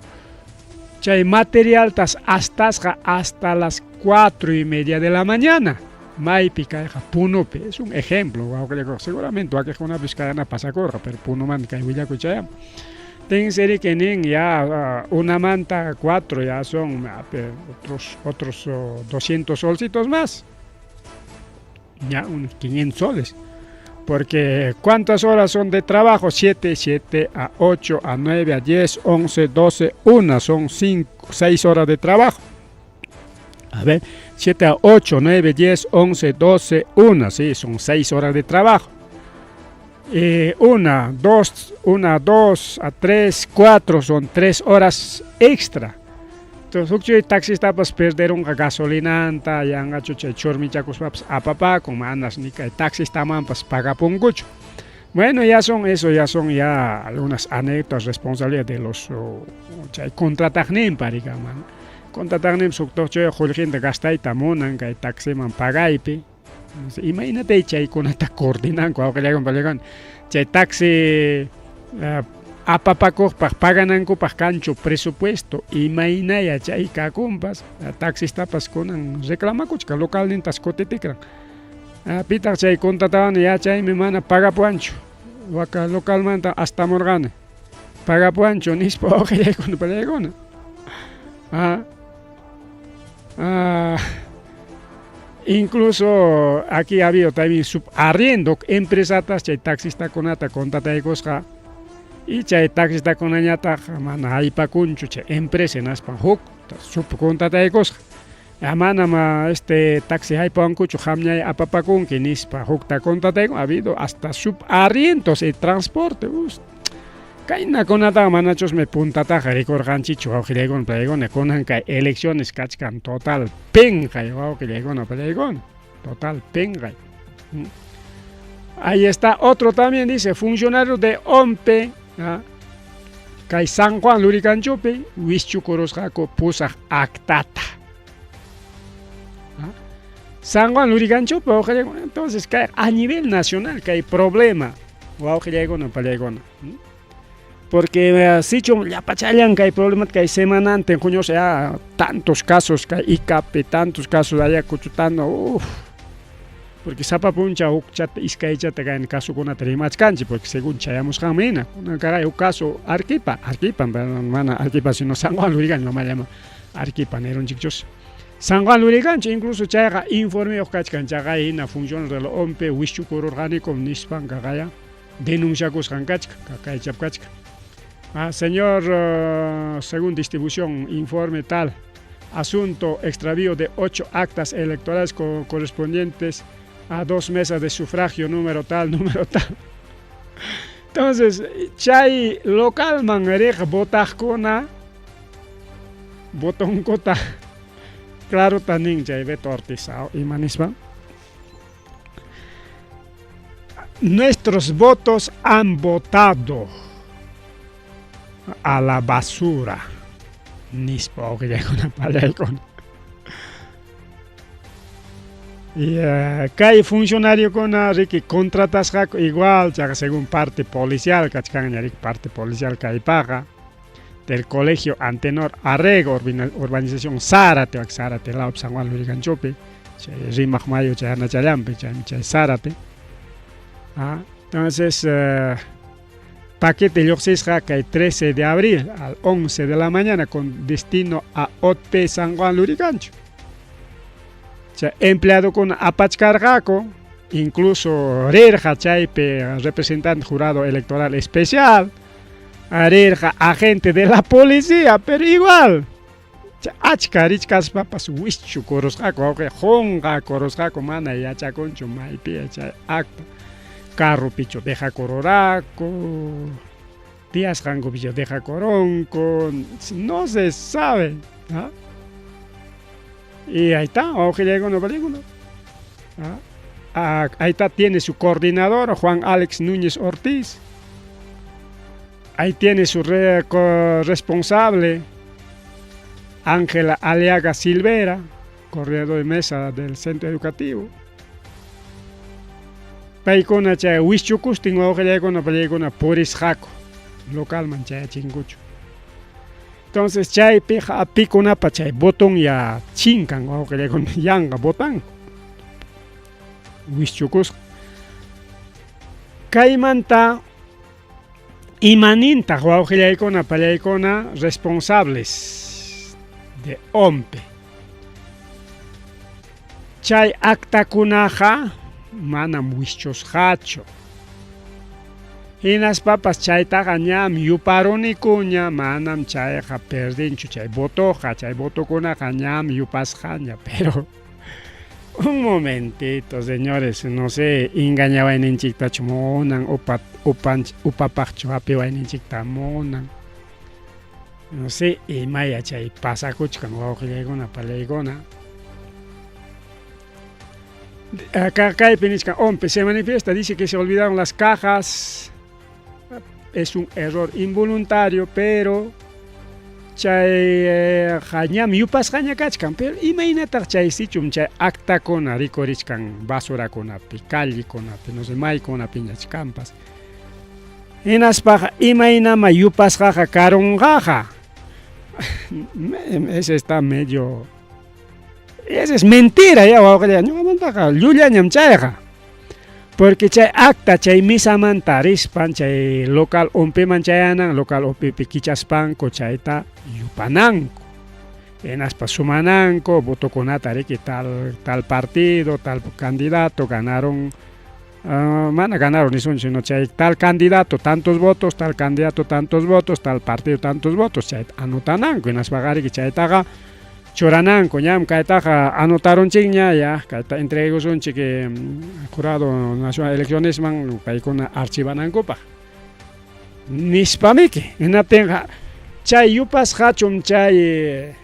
chay materialtas astasqa hasta las 4:30 de la mañana. Maypi kayqa Punopi, es un ejemplo, wawqillaykuqa seguramente wakiqkunapis kayana pasakurqa, pero Punomanta kay willakuy chayamun. Tinsi nin ya unamanta 4 ya son otros 200 solcitos más. Ya unos 500 soles. Porque ¿cuántas horas son de trabajo? 7, 7 a 8, a 9, a 10, 11, 12, 1, son 5, 6 horas de trabajo. A ver, 7 a 8, 9, 10, 11, 12, 1, sí, son 6 horas de trabajo. 1, 2, 1, 2 a 3, 4, son 3 horas extra. Entonces, huk taxistapas perderunqa gasolinanta, yanqachu chay churmichakuspapas apapakun, manas ni kay taxistamanpas pagapunkuchu. Bueno, ya son eso, ya son ya algunas anécdotas, responsabilidad de los chay contrataqninpa, digamos. Contrataqninpa suqtuqchuy qullqinta gastayta munan kay taximan pagaypi. Imaynatay chaykunata coordinanku, wawqillaykuna, pallaykuna. Chay taxi apapakuqpaq paganankupaq kanchu presupuesto, imaynaya chay kakunpas, taxistapas kunan reclamakuchkan, localnintas kutitikran. Pitaq chay contratawani, ya chaymi mana pagapuwanchu, waka localmanta astamurqani, pagapuwanchu nispa wawqillaykuna, pallaykuna. Incluso aquí ha habido también subarriendo empresatas chay taxistakunata contrataykusqa y chay taxistakunañataq mana haypakunchu chay empresa hinaspan huk subcontrataykusqa. Manam este taxi haypawankuchu qamñay apapakunki nispa hukta contrataykun. Ha habido hasta subarrientos y transporte. Kaynakunataqa manachusmi puntataqa rikurqanchikchu, wawqillaykuna, pallaykuna. Kunan kay elecciones kachkan total penqay, wawqillaykuna, pallaykuna, total penqay. Ahí está otro también, dice, funcionario de OMPE, kay San Juan Luriganchopi, wischukurusqaku pusaq actata. San Juan Luriganchopi, wawqillaykuna. Entonces, kay a nivel nacional kay problema, wawqillaykuna, pallaykuna. Porque sichum llapachallan kay problema kay semanantin huñusqa ya tantos casos kay ICAP, tantos casos Ayacucho, tanto, uff. Porque sapa puncha hukchata iskaychata kay kasukunata rimachkanchik, porque según chayamusqanman hina. Kunan karay huk caso Arequipa, Arequipa, mana Arequipa sino San Juan Lurigancho, mama llama Arequipa nirunchikchus. San Juan Lurigancho, incluso chayqa informeyuq kachkan, chaqay hina funcionario del OMPE wischukururqanikum nispan kaqaya denunciakusqan kachkan, kaychap kachkan. Señor, según distribución, informe tal, asunto extravío de 8 actas electorales correspondientes a 2 mesas de sufragio, número tal, número tal. Entonces, chay localman riq votaqkuna, votonkuta, claro nin chay Beto Ortiz, ima nispa. Nuestros votos han votado a la basura. Nispa wawqillaykuna, pallaykuna. Y kay funcionariokuna riki contratasqaku igual, chaqa según parte policial kachkanña riki parte policial kaypaqa del colegio Antenor Arrego, urbanización Zárate, wak Zárate lawpi San Juan Luriganchopi, chay Rimaq Mayu chay anachallanpi, chaymi chay Zárate. Entonces, paquete lluqsisqa kay 13 de abril al 11 de la mañana con destino a OTP San Juan Lurigancho. Chay empleadokuna apachkarqaku, incluso rirqa chaypi representante jurado electoral especial, rirqa agente de la policía, pero igual achka richkaspapas wischukurusqaku, wawqi qunqakurusqaku, mana yachakunchu maypi chay acta. Carropichu dejakururaku, tiyasqankupichu dejakurunku, no se sabe. Y ahí está, wawqillaykuna, pallaykuna. Ahí está, tiene su coordinador, Juan Alex Núñez Ortiz. Ahí tiene su responsable, Ángela Aliaga Silvera, coordinador de mesa del centro educativo. Paykuna chay wischukustin wawqillaykuna, pallaykuna purisqaku, localman chayachinkuchu. Entonces chaypiqa apikunapa chay botón ya chinkan wawqillaykuna, yanqa botanku. Wischukusqa. Kaymanta imanintaq wawqillaykuna, pallaykuna responsables de OMPE. Chay actakunaqa manam wischusqachu. Hinaspapas chaytaqa ñam yuparunikuña, manam chayqa perdinchu chay votoqa, chay votokunaqa ñam yupasqaña, pero un momentito, señores, no sé, engañawayninchiktachu munan, upa, upanch, upapaqchu hapiwayninchikta munan. No sé, imaya chay pasakuchkan wawqillaykuna, palaykuna. Acá kaypi nichkan, OMPE se manifiesta, dice que se olvidaron las cajas. Es un error involuntario, pero chay ñam yupasqaña kachkan, pero imaynataq chay sichum chay actakuna rikurichkan basurakunapi, callekunapi, no sé, maykunapiña chkanpas. Hinaspaqa imaynama yupasqaqa karunqaqa. Ese está medio Esa es mentira ya wawqilla, ñuqamantaqa llullañam chayqa. Porque chay acta chay misamanta rispan chay local OMPman chayanan, local OMPpi kichaspanku chayta yupananku. Hinaspa sumananku votokunata riki tal tal partido, tal candidato ganaron mana ganaron nisunchu, sino chay tal candidato tantos votos, tal candidato tantos votos, tal partido tantos votos, chayta anotananku. Hinaspaqa riki chaytaqa churananku, ñam kaytaqa anotarunchikña, ya kayta entregusunchik Jurado Nacional de Eleccionesman paykuna archivanankupaq nispamiki. Hinaptinqa chay yupasqachum chay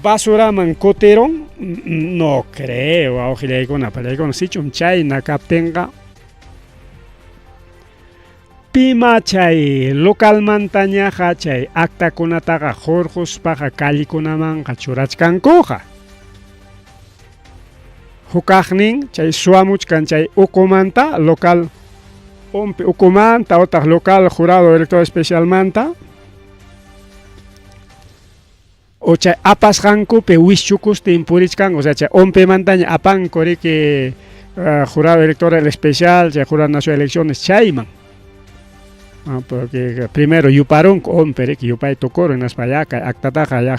basuraman kutirun, no creo, wawqillaykuna, pallaykuna, sichum chayna kaptinqa pima chay localmantañaqa chay actakunataqa hurquspaqa callekunamanqa churachkankuqa. Hukaqnin chay suwamuchkan chay ukumanta, local OMPE ukumanta otaq local jurado electoral especialmanta, o chay apasqankupi wischukustin purichkanku, o sea chay OMPEmantaña apanku riki jurado electoral especial, chay jurado nacional de elecciones chayman. Porque primero yuparunku OMPE riki yupay tukurun, hinaspa ya kay actataqa ya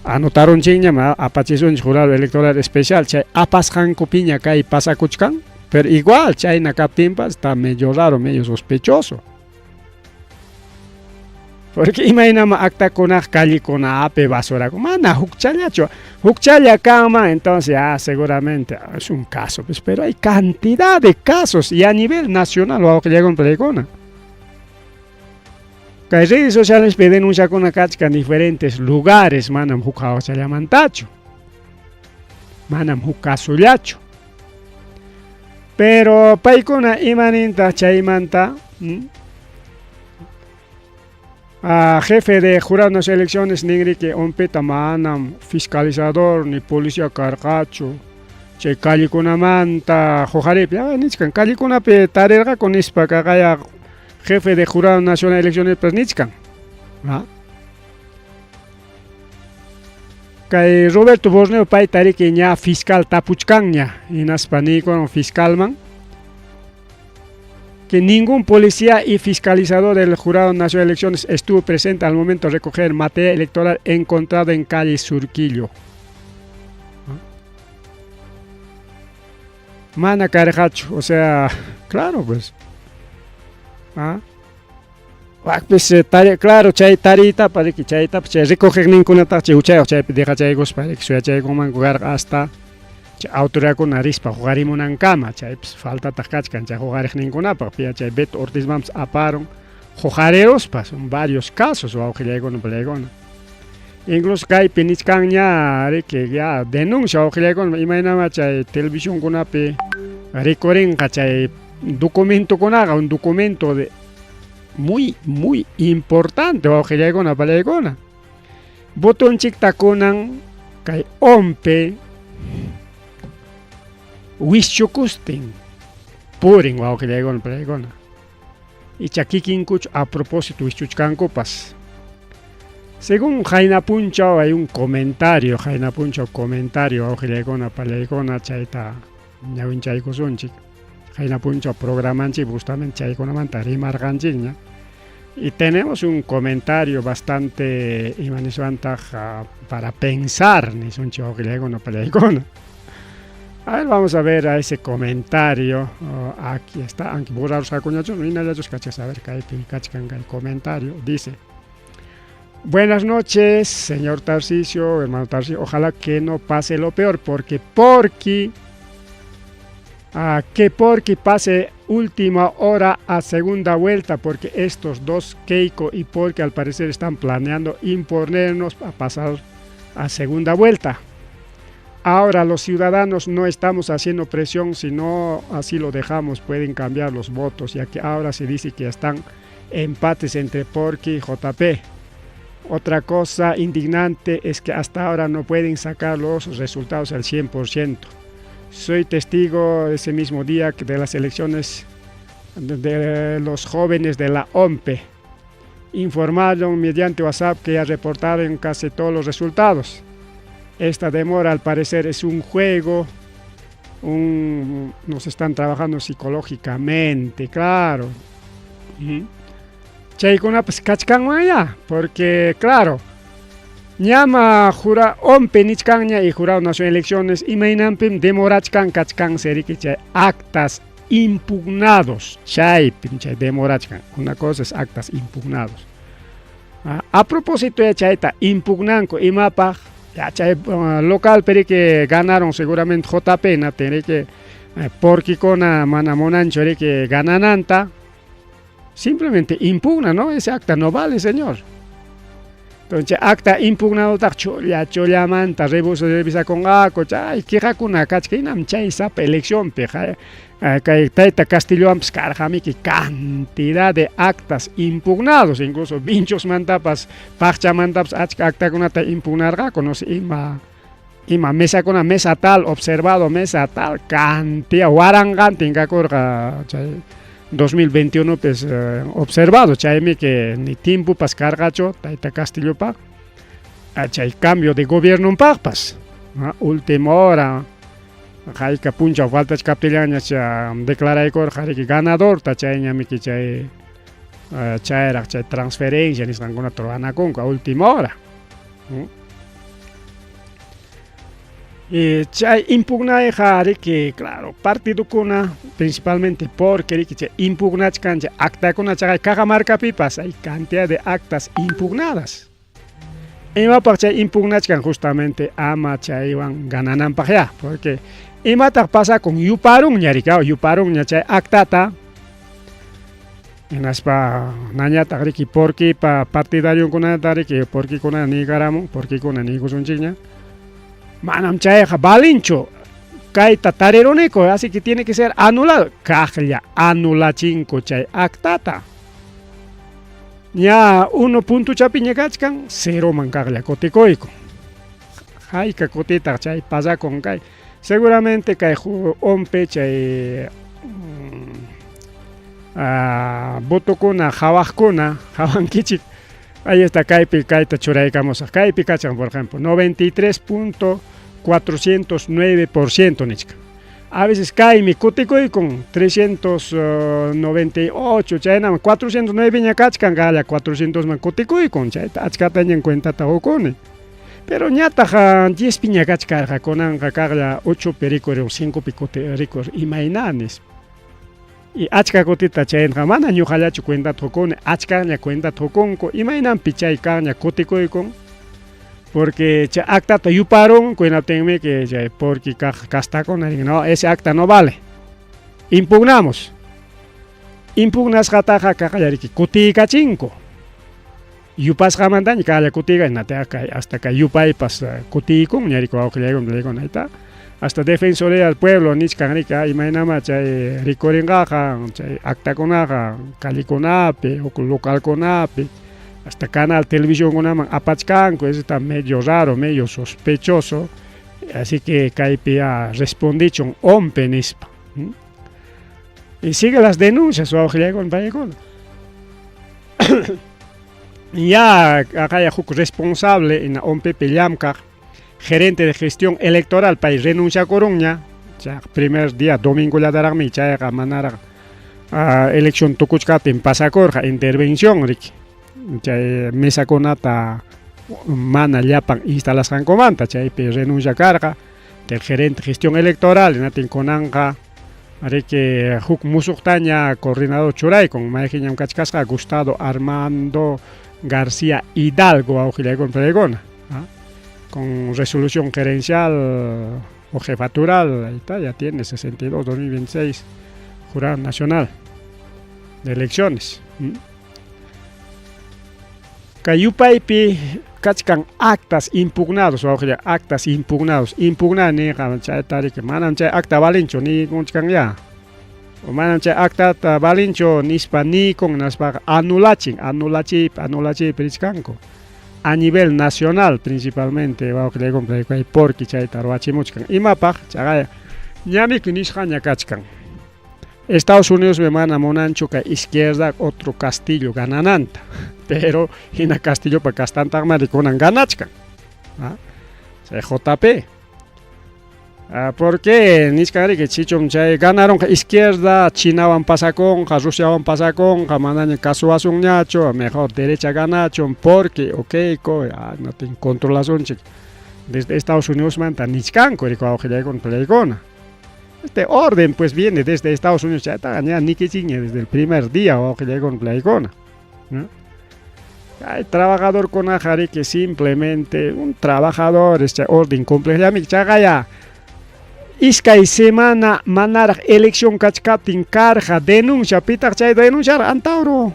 anotarunchikñam, apachisunchik jurado electoral especial, chay apasqankupiña kay pasakuchkan, pero igual chayna kaptinpas está medio raro, medio sospechoso. Porque imaynama actakunaq callekunapi basuraku, mana hukchallachu, hukchalla kanman, entonces ya seguramente es un caso, pues, pero hay cantidad de casos y a nivel nacional wawqillaykuna palaykuna. Kay redes sociales pi denunciakuna kachkan diferentes lugares, manam huk hawachallamantachu, manam huk casullachu. Pero paykuna imanintaq chaymanta? Jefe de jurado de las elecciones ninriki OMPEta manam fiscalizador ni policía karqachu chay callekunamanta huqaripi, nichkan callekunapi tarirqaku nispa kaqaya jefe de jurado nacional de elecciones pues nichkan. Kay Roberto Borneo payta riki ña fiscal tapuchkanña, hinaspa niykunan fiscalman que ningún policía y fiscalizador del Jurado Nacional de Elecciones estuvo presente al momento de recoger material electoral encontrado en calle Surquillo. Mana karqachu, o sea, claro pues. Wakpis tari, claro, chay tariytapa riki, chaytapas chay recogeqninkunataq chay huchayuq chaypi dejachaykuspa riki suyachaykunmanku karqa hasta chay autoridadkuna rispa huqarimunankama, chaypis faltataq kachkan chay huqariqninkunapaq, piya chay Beto Ortizmanpas aparun huqariruspa, son varios casos wawqillaykuna palaykuna. Incluso kaypi nichkanña riki ya denuncia wawqillaykuna imaynama chay televisionkunapi rikurinqa chay documentokunaqa, un documento de muy, muy importante wawqillaykuna palaykuna. Botonchikta kunan kay OMPE wischukustin purin wawqillaykuna palaykuna. Icha kikinkuchu a propósito wischuchkankupas. Según Jaina Punchaw hay un comentario, Jaina Punchaw comentario wawqillaykuna palaykuna chayta ñawinchaykusunchik. Jaina Punchaw programanchik justamente chaykunamanta rimarqanchikña. Y tenemos un comentario bastante imaniswantaq para pensar nisunchik wawqillaykuna palaykuna. A ver, vamos a ver a ese comentario. Oh, aquí está, aunque borrarusqakuñachu, hinallachus kachkas, a ver, kaypi kachkan kay comentario. Dice: Buenas noches, señor Tarcisio, hermano Tarcisio. Ojalá que no pase lo peor, porque porque que porque pase última hora a segunda vuelta, porque estos dos, Keiko y Porque, al parecer están planeando imponernos a pasar a segunda vuelta. Ahora los ciudadanos no estamos haciendo presión, sino así lo dejamos, pueden cambiar los votos, ya que ahora se dice que están empates entre Porky y JP. Otra cosa indignante es que hasta ahora no pueden sacar los resultados al 100%. Soy testigo ese mismo día de las elecciones de los jóvenes de la OMPE. Informaron mediante WhatsApp que ya reportaron casi todos los resultados. Esta demora al parecer es un juego, nos están trabajando psicológicamente, claro. Chaykunapas kachkanmanya, porque claro, ñama jura OMPE nichkanña y Jurado Nacional de Elecciones imaynanpim demorachkan kachkan seriki chay actas impugnados, chaypim chay demorachkan. Una cosa es actas impugnados. A propósito de chayta impugnanku imapaq, ya chay local que ganaron seguramente JP na tiene que porquikuna mana munanchu riki ganananta, simplemente impugna, ¿no? Ese acta no vale, señor. Entonces, acta impugnado taq chulla chullamanta revisakunqaku, chay quejakuna kachka hinam chay sapa eleccionpi kay tayta Castillowanpas karqamiki cantidad de actas impugnados, incluso Vinchosmantapas, Paqchamantapas achka actakunata impugnarqaku, no sé, ima mesakuna, mesa tal, observado mesa tal, cantidad, waranqantin kakurqa chay 2021 pues, observado, chaymi que ni tiempopas karqachu tayta Castillopaq, chay cambio de gobierno paqpas, última hora, hayka punchaw faltachkaptillanña declaraykurqa riki ganadorta, chayñamiki chay chayraq chay transferencia nisqankunata ruwanakunku a última hora. Y chay impugnayqa riki, claro, partidukuna principalmente porque riki chay impugnachkan chay actakuna chaqay Cajamarcapipas hay cantidad de actas impugnadas. Imapaq chay impugnachkan justamente ama chaywan ganananpaq ya, porque imataq pasakun yuparunña riki, yuparunña chay actata, hinaspa nañataq riki porquipa partidariunkunata riki porquikuna niykaramun, porquikuna niykusunchikña, manam chayqa valinchu, kayta tariruniku, así que tiene que ser anulado, kaqlla anulachinku chay actata. Ña 1 puntuchapiña kachkan, 0man kaqlla kutikuyku. Hayka kutitaq chay pasakun kay, seguramente kay OMPE chay votokuna hawaqkuna, hawankichik, ahí está kaypi kayta churaykamusaq, kaypi kachan por ejemplo 93.409% nichka. A veces kaymi kutikuykun 398, chaynaman 409 ña kachkan, kalla 400 man kutikuykun, chayta achkataña cuentata hukuni. Pero ñataq 10 piña kachkarqa, kunanqa kaqlla 8 pi rikurin, 5 pi rikur, imayna nispa. Y achka kutita chayqa mana ñuqallachu cuentata hukuni, achkaña cuentata hukunku, imaynanpi chay kaqña kutikuykun, porque chay actata yuparun, kuynaptinmi que chay porque kastakuna rin, no, ese acta no vale. Impugnamos. Impugnasqataqa kaqlla riki kutiykachinku. Yupasqamantaña kaqlla kutiyka, hinataq hasta kay yupaypas kutiykunña riki wawqillaykuna ahí hasta Defensoría del Pueblo nichkan riki, imaynama chay rikurinqaqa, chay actakunaqa callekunapi, localkunapi, hasta canal televisión apachkanku, eso está medio raro, medio sospechoso, así que kaypi ya respondichun OMPE nispa. Y sigue las denuncias, wawqillaykuna paykuna. Ya acá huk responsable en la OMPE llamkaq, gerente de gestión electoral pay renunciakurunña, chay primer día domingo llataraqmi chayqa manaraq elección tukuchkaptin pasakurqa intervención riki, chay mesakunata mana llapan instalasqankumanta chaypi renuncia karqa. Del gerente gestión electoral hinatin kunanqa riki huk musuqtaña coordinador churaykun mayqiñam kachkasqa Gustavo Armando García Hidalgo wawqillaykuna palaykuna con resolución gerencial o jefatural, ahí está, ya tiene 62 2026 Jurado Nacional de Elecciones. Kay yupaypi kachkan actas impugnados, wawqilla, actas impugnados. Impugnar niqa chayta riki manam chay acta valinchu nikunchkan ya. O manam chay actata valinchu nispa nikun naspaqa anulachin, anulachiypi, anulachiypi richkanku. A nivel nacional principalmente wawqillaykuna kay porque chayta ruwachimuchkan. Imapaq chaqaya ñamiki nisqaña kachkan. Estados Unidos me mana munanchu kay izquierda otro Castillo ganananta, pero hina Castillopa kastantaqmari kunan ganachkan. Chay JP. ¿Por qué? Nichkan riki chichum chay ganaronqa izquierda Chinawan pasakunqa, Rusiawan pasakunqa, manaña kasuwasunñachu, mejor derecha ganachun, porque o Keiko, no tin controlasunchik. Desde Estados Unidos manta nichkanku riki wawqillaykuna palaykuna. Este orden pues viene desde Estados Unidos, chaytaqa ña nikichiña desde el primer día wawqillaykuna palaykuna. ¿No? Hay trabajadorkunaqa riki simplemente un trabajador este orden cumpliqllami chaqaya iskay semana manaraq elección kachkaptin karqa denuncia pitaq chay denunciar Antauro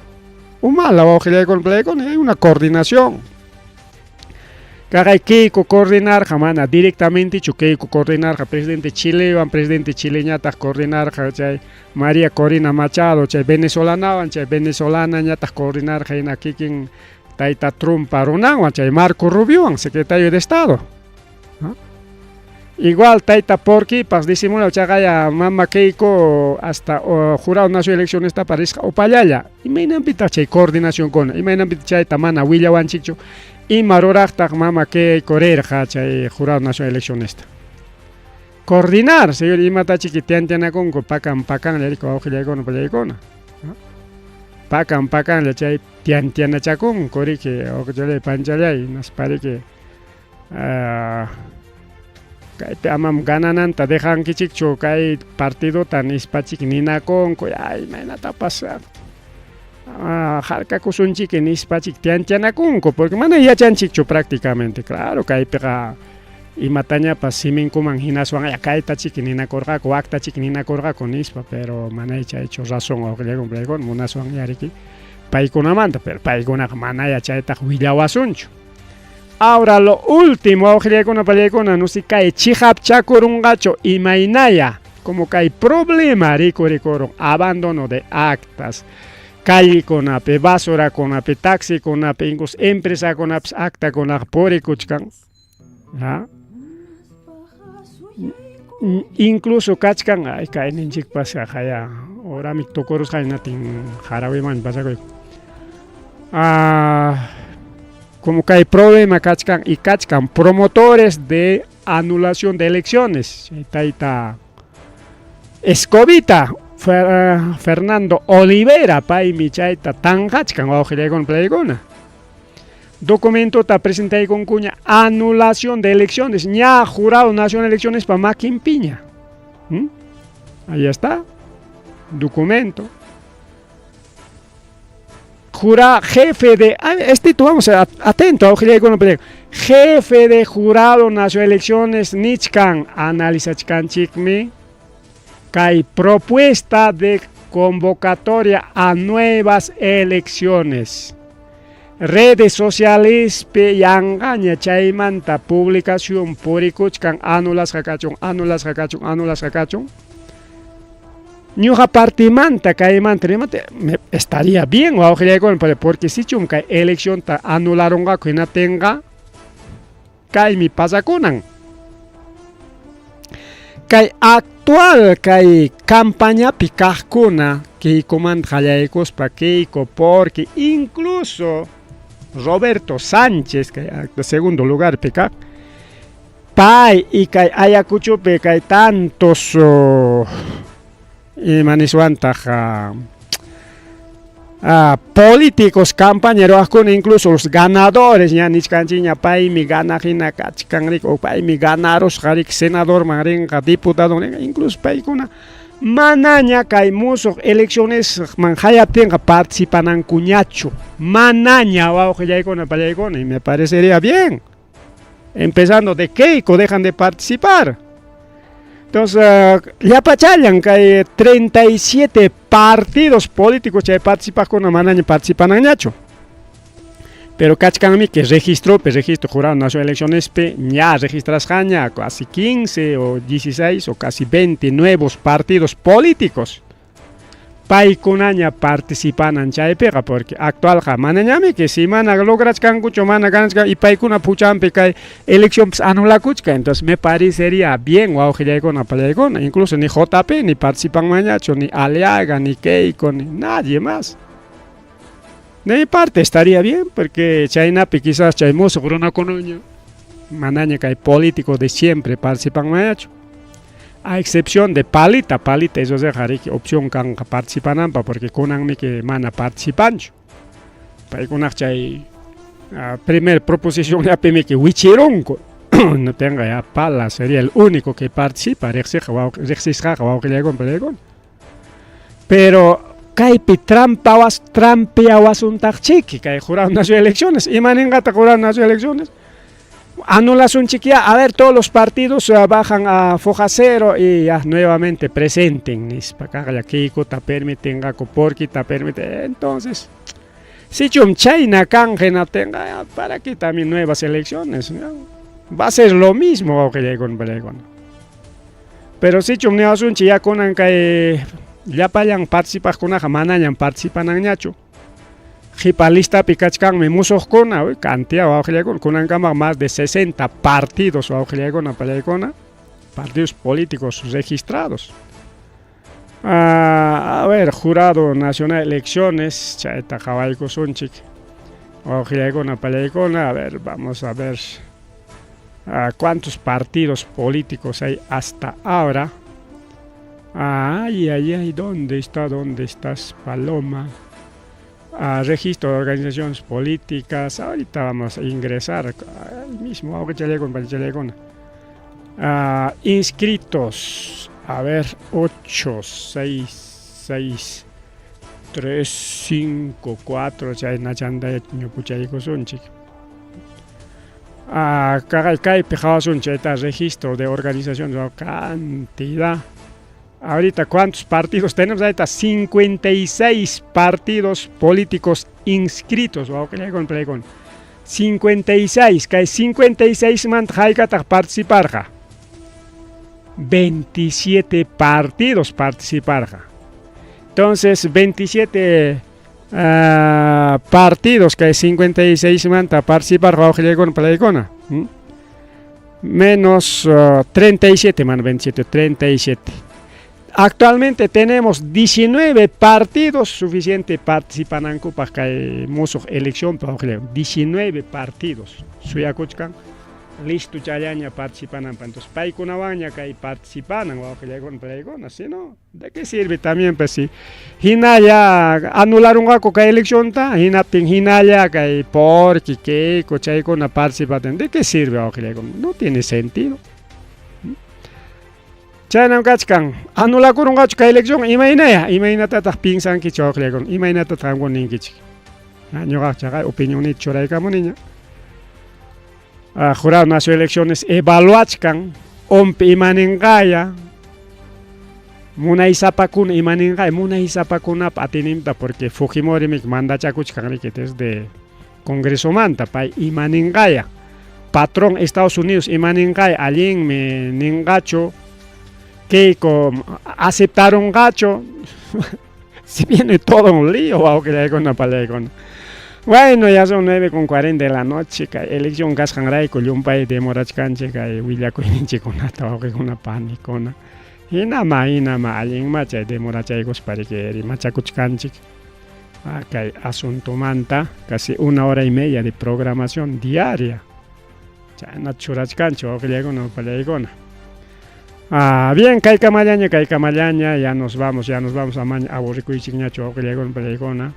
Humala wawqillaykuna palaykuna hay una coordinación. Kaqay Keiko coordinarqa mana directamentechu Keiko coordinarqa presidente Chilewan, presidente Chileñataq coordinarqa chay María Corina Machado chay venezolanawan, chay venezolanañataq coordinarqa hina kikin tayta Trump runanwan chay Marco Rubiowan, secretario de Estado. ¿No? Igual tayta Porquipas disimula chaqaya mama Keiko hasta jurado nacional de elecciones está parisqa upallalla. Imaynanpitaq chay coordinación kuna, imaynanpitaq chayta mana willawanchikchu. Ima ruraqtaq mama Keiko rirqa chay jurado nacional de elecciones. Coordinar, señor, imatachiki tiantianakunku pakan pakanlla riki wawqillaykuna pallaykuna. ¿No? Pakan pakanlla chay tiantianachakunku riki wawqillay panchallay naspa riki kaypi amam ganananta dejankichikchu kay partidota nispachik ninakunku ay imaynatapas harkakusunchiki nispachik tiantianakunku porque mana yachanchikchu prácticamente, claro, kaypiqa imatañapas siminkuman hinaswan ya kayta chiki ninakurqaku wakta chiki ninakurqaku nispa, pero mana chaychu razón wawqillaykuna palaykuna munaswan yariki paykunamanta, pero paykunaqa manaya chaytaqa willawasunchu. Ahora lo último, wawqillaykuna palaykuna, no si kay chiqapchakurunqachu imaynaya, como kay problema rikurikurun, abandono de actas, callekunapi, basurakunapi, taxikunapi, incluso empresakunapis actakunaqa purikuchkan. ¿Ya? Incluso kachkan, ay kayninchikpas haya, orami tukurusqa hinatin harawiman pasakuy. Como que hay problema kachkan y kachkan promotores de anulación de elecciones. Tayta Escobita, Fernando Olivera, paymi chayta tanqachkan wawqillaykuna palaykuna. Documentota presentaykunkuña anulación de elecciones, ña jurado nacional de elecciones pa makinpiña. Ahí está, documento. Jura, jefe de, este tú vamos a, atento, jefe de jurado nacional de elecciones nichkan analizachkanchikmi kay propuesta de convocatoria a nuevas elecciones. Redes sociales pe yanqaña chaymanta publicación purikuchkan anulasqa kachun, anulasqa kachun, anulasqa kachun. Ñuqa partimanta kaymanta rimanta me estaría bien wawqillaykuna porque sichum kay eleccionta anularunqaku hinatinqa kaymi pasakunan. Kay actual kay campañapi kaqkuna Keikomanta qallaykuspa Keiko porque incluso Roberto Sánchez kay segundo lugar pi kaq pay y kay Ayacuchopi kay tantos ima niswantaq Ah, políticos campaña ruwaqkuna incluso los ganadores ña nichkanchikña paymi ganaq hina kachkan riki o paymi ganarusqa riki senadorman rinqa diputadoman rinqa incluso paykuna manaña kay musuq eleccionesman hayaptinqa participanankuñachu manaña wawqillaykuna pallaykuna y me parecería bien empezando de Keiko dejan de participar. Entonces, llapachallan kay 37 partidos políticos chay participaqkuna manaña participananñachu. Pero kachkanmi que registropi, registro jurado nacional de eleccionespi ña registrasqaña casi 15 o 16 o casi 20 nuevos partidos políticos. Paykunaña participanan chaypiqa porque actualqa manañami que si mana lograchkankuchu mana ganachkan y paykuna puchampi kay eleccionpis anulakuchkan entonces me parecería bien wawqillaykuna pallaykuna incluso ni JP ni participanmanñachu ni Aliaga ni Keiko ni nadie más. De mi parte estaría bien porque chaynapi quizás chay musuq runakunaña manaña kay político de siempre participanmanñachu. A excepción de Palita, Palita eso riki opción kanqa participananpa porque kunanmi que mana participanchu. Paykunaq chay primer proposicionllapimi que wichirunku. No tenga ya Pala sería el único que participa, riqsiqa riqsisqaqa wawqillaykuna pallaykuna. Pero kaypi trampawas trampiawasuntaqchiki kay Jurado Nacional de Elecciones. Imaninqataq Jurado Nacional de Elecciones? Anulasunchik ya, a ver, todos los partidos bajan a foja cero y ya nuevamente presenten, nispa, kaqlla Keikota permitenqaku, Porquita permite, entonces, sichum chayna kan hinaptinqa, ¿para qué también nuevas elecciones? ¿No? Va a ser lo mismo wawqillaykuna pallaykuna. Pero sichum niwasunchik ya kunan kay llapallan participaqkunaqa manañam participananñachu. Qipa listapi kachkanmi musuqkuna, uy, cantidad wawqillaykuna, kunankama más de 60 partidos wawqillaykuna pallaykuna, partidos políticos registrados. Ah, a ver, Jurado Nacional de Elecciones, chayta qhawaykusunchik. Wawqillaykuna pallaykuna, a ver, vamos a ver cuántos partidos políticos hay hasta ahora. Ay, ay, ay, ¿dónde está? ¿Dónde estás, Paloma? Ah, registro de organizaciones políticas. Ahorita vamos a ingresar. Ahí mismo, ah, inscritos. A ver, 8, 6, 6, 3, 5, 4. Chaynachanta ñupuchaykusunchik. Ah, kaypi qhawasunchik chayta registro de organizaciones, cantidad. Ahorita, ¿cuántos partidos tenemos? Ahorita 56 partidos políticos inscritos. 56, kay 56 manta haykataq participarqa. 27 partidos participarqa. Entonces, 27 partidos kay 56 manta participarqa wawqillaykuna palaykuna. Menos 37, man, 27, 37. Actualmente tenemos 19 partidos suficiente participanankupaq kay musuq elección 19 partidos suyakuchkan listo challaña participananpaq. Entonces paykunawanña kay participanan wawqillaykuna palaykuna, si no, ¿de qué sirve también pues si hinalla anularunqaku kay eleccionta, hinaptin hinalla kay Porky, Keiko, chaykuna participatin, ¿de qué sirve wawqillaykuna? No tiene sentido. Chaynam kachkan, anulakurunqachu kay elección, imaynaya, imaynatataq pinsankichik wawqillaykuna, imaynatataq qamkuna ninkichik? Ñuqaq chaqay opinionniyta churaykamuniña. Jurado Nacional de Elecciones evaluachkan ONP imaninqaya, munaysapakuna imaninqaya, munaysapakunapa atininta porque Fujimori mandachakuchkan riki desde Congresomanta, pay imaninqaya, patrón Estados Unidos imaninqaya, allinmi ninqachu, Keiko aceptarunqachu, si viene todo un lío wawqillaykuna palaykuna. Bueno, ya son 9:40 de la noche, kay elección kasqanrayku llumpay demorachkanchik kay willakuyninchikkunata wawqikuna panikuna. Hinama hinama allinma chay demorachaykuspa riki rimachakuchkanchik. Kay asuntomanta casi una hora y media de programación diaria. Chayna churachkanchik wawqillaykuna pallaykuna. Ah, bien, kaykamallaña, kaykamallaña, ya nos vamos amaña aburrikuychikñachu wawqillaykuna pallaykuna.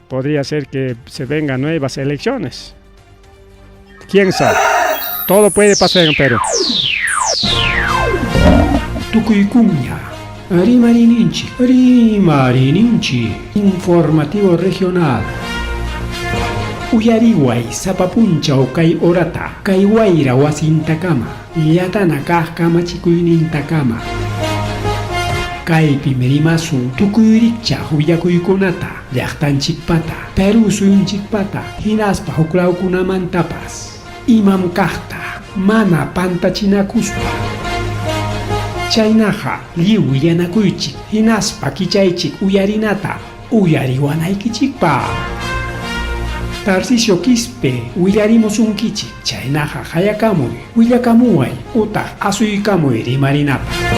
Podría ser que se vengan nuevas elecciones. ¿Quién sabe? Todo puede pasar en Perú. Tukuykuña, Rimarininchik, Rimarininchik, informativo regional. Uyariway sapa punchaw kay horata, kay wayra wasintakama, llatana kaq kamachikuynintakama. Kaypim rimasun tukuy rikchaq willakuykunata, llaqtanchikpata, Perú suyunchikpata, hinaspa huklawkunamantapas. Imam kaqta, mana pantachinakuspa. Chaynaqa lliw willanakuychik, hinaspa kichaychik uyarinata, uyariwanaykichikpaq. Tarcisio Quispe willarimusunkichik, chaynaqa hayakamuy, willakamuway utaq asuykamuy rimarinapaq.